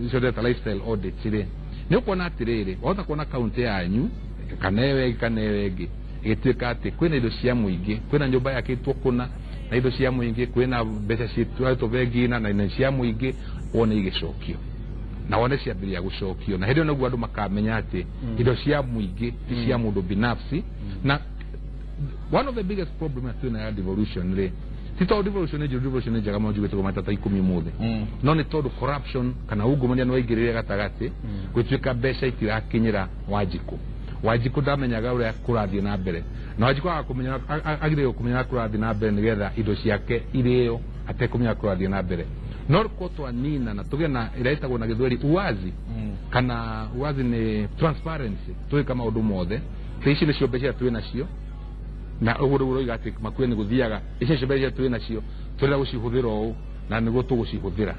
icio ndĩreta lifestyle audit rĩ, nĩ ũkuona atĩrĩrĩ, wahota kuona kaunti yanyu kana ĩyo ĩngĩ kana ĩyo ĩngĩ ĩgĩtuĩka atĩ kwĩna indo cia mũingĩ, kwĩna nyũmba yakĩtwo kũna na indo cia mũingĩ, kwĩna mbeca ciatwarĩtwo bengi na indo cia mũingĩ, wone igĩcokio na wone ciambĩrĩria gũcokio, na hĩndĩ ĩyo nĩguo andũ makamenya atĩ indo cia mũingĩ ti cia mũndũ binafsi. Na one of the biggest problem ya twĩna ya devolution rĩ, ti tondũ devolution nĩ njũru, devolution nĩ njega mũno, njugĩte maita ta 10 ũmũthĩ, no nĩ tondũ corruption kana ungumania nĩ waingĩrĩire gatagatĩ, gũtuĩka mbeca itirakinyĩra Wanjikũ. Wanjikũ ndamenyaga ũrĩa kũrathiĩ na mbere, na Wanjikũ aga kũmenya, agĩrĩirwo kũmenya ũrĩa kũrathiĩ na mbere nĩgetha indo ciake irĩo atekũmenya kũrathiĩ na mbere. No ko twanina na tũgĩe na ĩrĩa ĩtagwo na gĩthweri uwazi, kana uwazi nĩ transparency, tũgĩka maũndũ mothe ta ici nĩcio mbeca twĩ nacio, na ũguo rĩu ũroiga atĩ makue nĩ gũthiaga, ici nĩcio mbeca twĩ nacio, tũrenda gũcihũthĩra ũũ na nĩguo tũgũcihũthĩra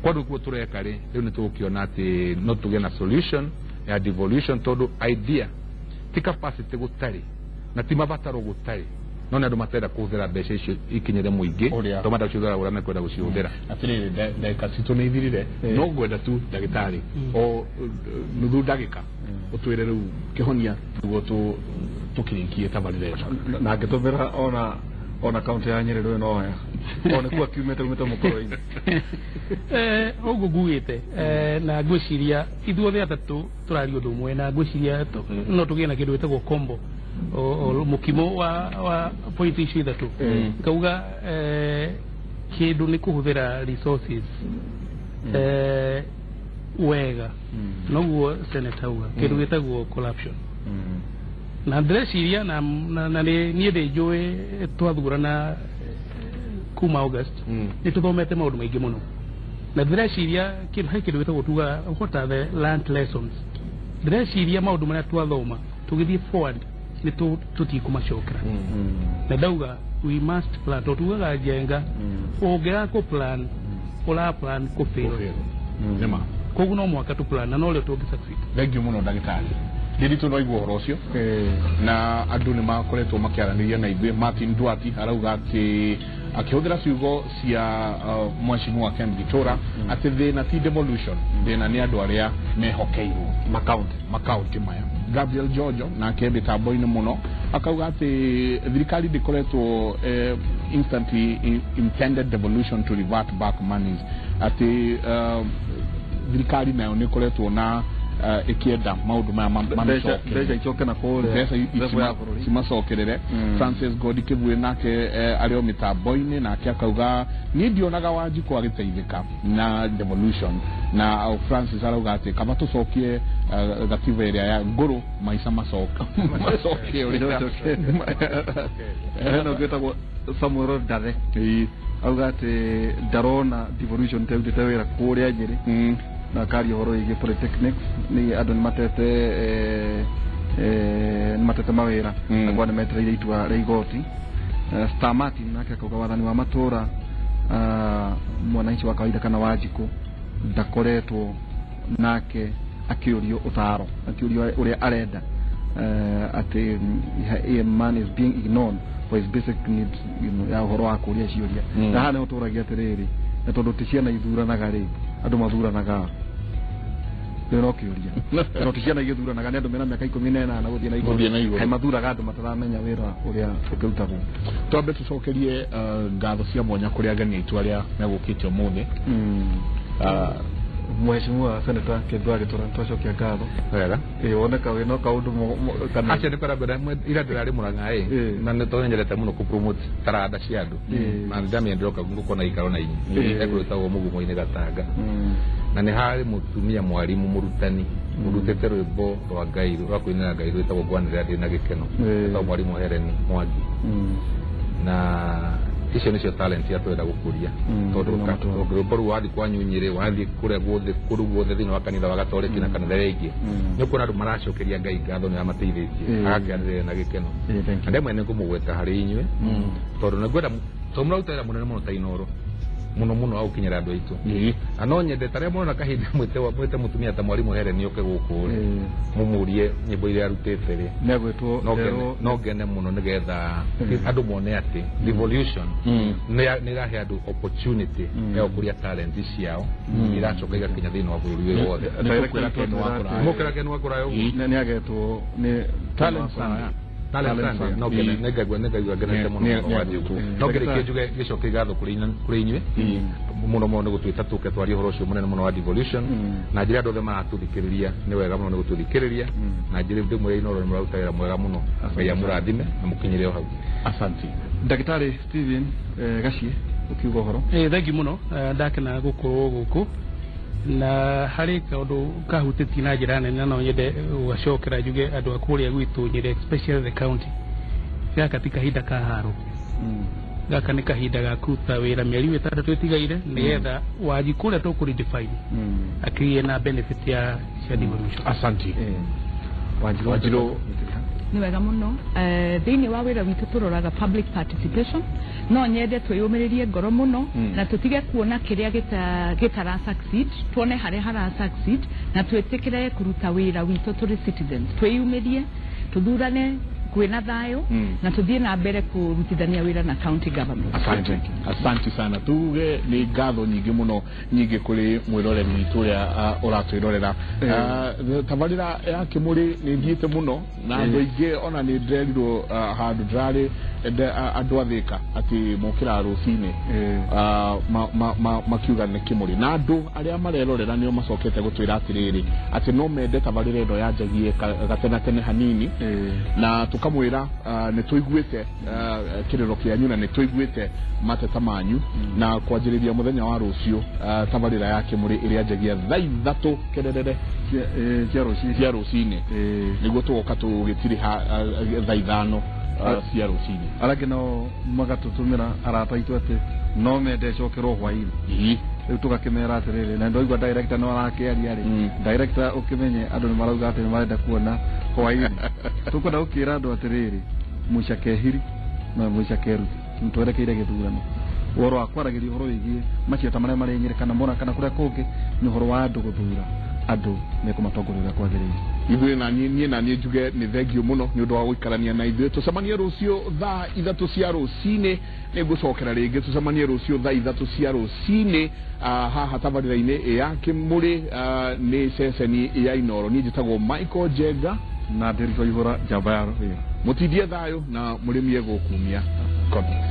kwa rĩu kuo tũreka rĩ, rĩu nĩ tũgũkĩona atĩ no tũgĩe na solution ya devolution, tondũ idea ti capacity gũtarĩ na ti mabataro gũtarĩ, no nĩ andũ matarenda kũhũthĩra mbeca icio ikinyĩre mũingĩ, Ũrĩa. tondũ marenda gũcihũthĩra ũrĩa mekwenda gũcihũthĩra. Atirĩrĩ, ndagĩka citũ nĩ ithirire, no ngwenda tu ndagĩtarĩ o nuthu ndagĩka ũtwĩre rĩu kĩhonia nĩguo tũkĩrĩkie tabarĩra ĩno. Na ngĩtũmĩra ona kaunti ya Nyĩrĩ rũĩ noya o nĩkuo akiumĩte umĩte mũkoro-inĩ. Ũguo ngugĩte, na ngwĩciria ithuothe atatũ tũraria ũndũ ũmwe, na ngwĩciria no tũgĩe na kĩndũ gĩtagwo combo o mũkimo wa point icio ithatũ. Ngauga kĩndũ nĩ kũhũthĩra resources wega, noguo senator auga kĩndũ gĩtagwo corruption, na ndĩreciria na nĩ niĩ ndĩ njũĩ twathurana kuma August nĩ tũthomete maũndũ maingĩ mũno, na ndĩreciria kĩndũ he kĩndũ gĩtagwo tuga what are the learned lessons. Ndĩreciria maũndũ marĩa twathoma tũgĩthiĩ forward nĩ tũtikũmacokera, na ndauga we must plan, tondũ tugaga njenga ũngĩaga kũ plan ũra plan kũ fail. Nĩma. Koguo no mũhaka tũ plan na norĩo tũngĩ succeed. Thank you mũno, ndagĩtarĩ. Ndĩritũ no igua ũhoro ũcio, na andũ nĩ makoretwo makĩaranĩria na ithuĩ. Martin Duati arauga atĩ akĩhũthĩra ciugo cia mheshimiwa Ken Gitura atĩ thĩna ti devolution, thĩna nĩ andũ arĩa mehokeirwo makaunti makaunti maya. Gabriel Jojo nake mĩtambo-inĩ mũno akauga atĩ thirikari ndĩkoretwo instantly intended devolution to revert back monies, atĩ thirikari nayo nĩ ĩkoretwo na ĩkĩenda maũndũ maya mbeca mbeca icoke na kũrĩa mbeca level ya bũrũri cimacokerere. Francis Godi Kĩbuĩ nake arĩ o mĩtambo-inĩ, nake akauga niĩ ndionaga Wanjikũ agĩteithĩka na devolution, na Francis arauga atĩ kaba tũcokie gatiba ĩrĩa ya ngũrũ, maica macoke ũrĩa. Hena ũngĩ wĩtagwo Samuel Ndathe, auga atĩ ndarona devolution ĩtarutĩte wĩra kũrĩa Nyĩrĩ, na akaria ũhoro wĩgiĩ polytechnics, nĩ andũ nĩ matete nĩ matete mawĩra, akwa nĩ metereire itua rĩa igoti. Star Martin nake akauga wathani wa matũra, mwananchi wa kawaida kana Wanjikũ ndakoretwo nake akĩũrio ũtaro, akĩũrio ũrĩa arenda, atĩ a man is being ignored for his basic needs, ya ũhoro wa kũria ciũria. Na haha nĩho tũragia atĩrĩrĩ, na tondũ ti ciana ithuranaga rĩ, andũ mathuranaga rĩu no kĩũria, tondũ ti ciana igĩthuranaga, nĩ andũ mena mĩaka 18 gũthiĩ na Gũthiĩ na igũrũ. Kaĩ mathuraga andũ mataramenya wĩra ũrĩa ũkĩrutagwo? Twambe tũcokerie ngatho cia mwanya kũrĩ ageni aitũ arĩa megũkĩte ũmũthĩ. Mheshimiwa Senator Kĩndũ Agĩtũra, twacokia ngatho. Wega. Ĩ woneka wĩna kaũndũ kana Acio nĩ kwara ngwenda ira ndĩrarĩ Mũrang'a ĩ, na nĩ tondũ nyendete mũno kũ promote taranda cia andũ, na nĩ ndamĩendire oka ngũkona ikaro na inyuĩ ekũrĩtagwo mũgumo-inĩ Gatanga, na nĩ harĩ mũtumia mwarimũ mũrutani ũrutĩte rwĩmbo rwa Ngai rwa kũinĩra Ngai rwĩtagwo ngwanĩrĩra ndĩ na gĩkeno, etagwo mwarimũ Helen Mwangi, na icio nĩcio talent iria tũrenda gũkũria, tondũ thĩinĩ wa matũũra. Rwĩmbo rũu wathiĩ kwa Nyunyĩrĩ, wathiĩ kũrĩa guothe, kũndũ guothe thĩinĩ wa kanitha wa Gatoreki na kanitha ĩrĩa ĩngĩ, nĩ ũkuona andũ maracokeria Ngai ngatho nĩ amateithĩtie, agakĩanĩrĩra na gĩkeno. Thank you. Na ndemwe nĩ ngũmũgweta harĩ inyuĩ tondũ nĩ ngwenda, tondũ mũraruta wĩra mũnene mũno ta Inoro. Muno muno wa gukinyira andu aitu. Na no nyende ta rĩa mona kahinda mwite mwite mutumia ta mwarimu Helen oke gũkũ rĩ, mumurie nyĩmbo iria arutĩte rĩ. Nĩagwĩtwo. No ngene mũno nĩgetha andũ mone atĩ revolution nĩ ĩrahe andũ opportunity ya gũkũria talent ciao, iracoka igakinya thĩinĩ wa bũrũri ũyũ wothe. Nĩtũkwĩra Ken wa Kũraya. Mũkĩra Ken wa Kũraya ũguo. Nĩagetwo nĩ Talent Sunday. Talent Sunday. No ngene, nĩngaigua ngenete mũno mũno wa Njugu. No ngĩrĩkie njuge gĩcoke ngatho kũrĩ inyuĩ mũno mũno nĩ gũtwĩta tũke twarie ũhoro ũcio mũnene mũno wa devolution, na njĩra andũ othe maratũthikĩrĩria, nĩ wega mũno nĩ gũtũthikĩrĩria, na njĩra ndĩmwĩre Inooro nĩ mũraruta wĩra mwega mũno. Ngai amũrathime na mũkinyĩre o hau. Asante. Ndagĩtarĩ Steven Gaciĩ, ũkiuga ũhoro. Thank you mũno. Ndakena gũkorwo gũkũ na harĩ kaũndũ kahutĩtie na njĩra nene, na no nyende gũgacokera njuge andũ a kũrĩa gwitũ Nyĩrĩ, especially the county, gaka ti kahinda ka haro, gaka nĩ kahinda ga kũruta wĩra mĩeri 6 ĩtigaire nĩgetha Wanjikũ ũrĩa tũkũ redefine akĩgĩe na benefit ya cia devolution. Asante. Wanjirũ. Wanjirũ. Nĩ wega mũno. Thĩinĩ wa wĩra witũ tũroraga public participation. No nyende twĩyũmĩrĩrie ngoro mũno na tũtige kuona kĩrĩa gĩtara succeed, tuone harĩa hara succeed, na twĩtĩkĩre kũruta wĩra witũ tũrĩ citizens, twĩyumĩrie, tũthurane kwĩna thayũ na tũthiĩ na mbere kũrutithania wĩra na county government. Asante, asante sana. Tuge nĩ ngatho nyingĩ mũno nyingĩ kũrĩ mwĩroreri witũ ũrĩa ũratwĩrorera. Tabarĩra ya Kĩmũrĩ nĩ thiĩte mũno na andũ aingĩ, ona nĩ ndĩrerirwo handũ ndĩrarĩ andũ a Thĩka atĩ mokĩraga rũcinĩ makiuga nĩ Kĩmũrĩ, na andũ arĩa marerorera nĩo macokete gũtwĩra atĩrĩrĩ, atĩ no mende tabarĩra ĩno yanjagie gatene hanini, na tũkamwĩra nĩ tũiguĩte kĩrĩro kĩanyu na nĩ tũiguĩte mateta manyu, na kwanjĩrĩria mũthenya wa rũciũ tabarĩra ya Kĩmũrĩ ĩrĩanjagia thaa 3 kererere cia rũcinĩ. Cia rũcinĩ, nĩguo tũgoka tũgĩtirĩha thaa 5 cia rũcinĩ. Arĩa angĩ nao magatũtũmĩra arata aitũ atĩ no mende ĩcokerwo hwainĩ. Rĩu tũgakĩmera atĩrĩrĩ, na ndoigua director no arakĩaria rĩ, director, ũkĩmenye andũ nĩ marauga atĩ nĩ marenda kuona hwainĩ. Tũkwenda gũkĩra andũ atĩrĩrĩ, mũcakehiri na mũcakeruti, twerekeire gĩthurano. Ũhoro wa kwaragĩria ũhoro wĩgiĩ macio ta marĩa marĩ Nyĩrĩ kana Murang'a kana kũrĩa kũngĩ nĩ ũhoro wa andũ gũthura andũ mekũmatongoria ũrĩa kwagĩrĩire. Ithuĩ na niĩ, niĩ na niĩ njuge nĩ thengio mũno nĩ ũndũ wa gũikarania na ithuĩ. Tũcemanie rũciũ thaa 3 cia rũcinĩ. Nĩ ngũcokera rĩngĩ, tũcemanie rũciũ thaa 3 cia rũcinĩ haha tabarĩra-inĩ ya Kĩmũrĩ, nĩ ceceni ya Inooro. Niĩ njĩtagwo Michael Njenga. Na Ndĩrikũ Ihũra, njamba ya wĩra. Mũtindie thayũ na mũrĩmi egũkumia. God bless.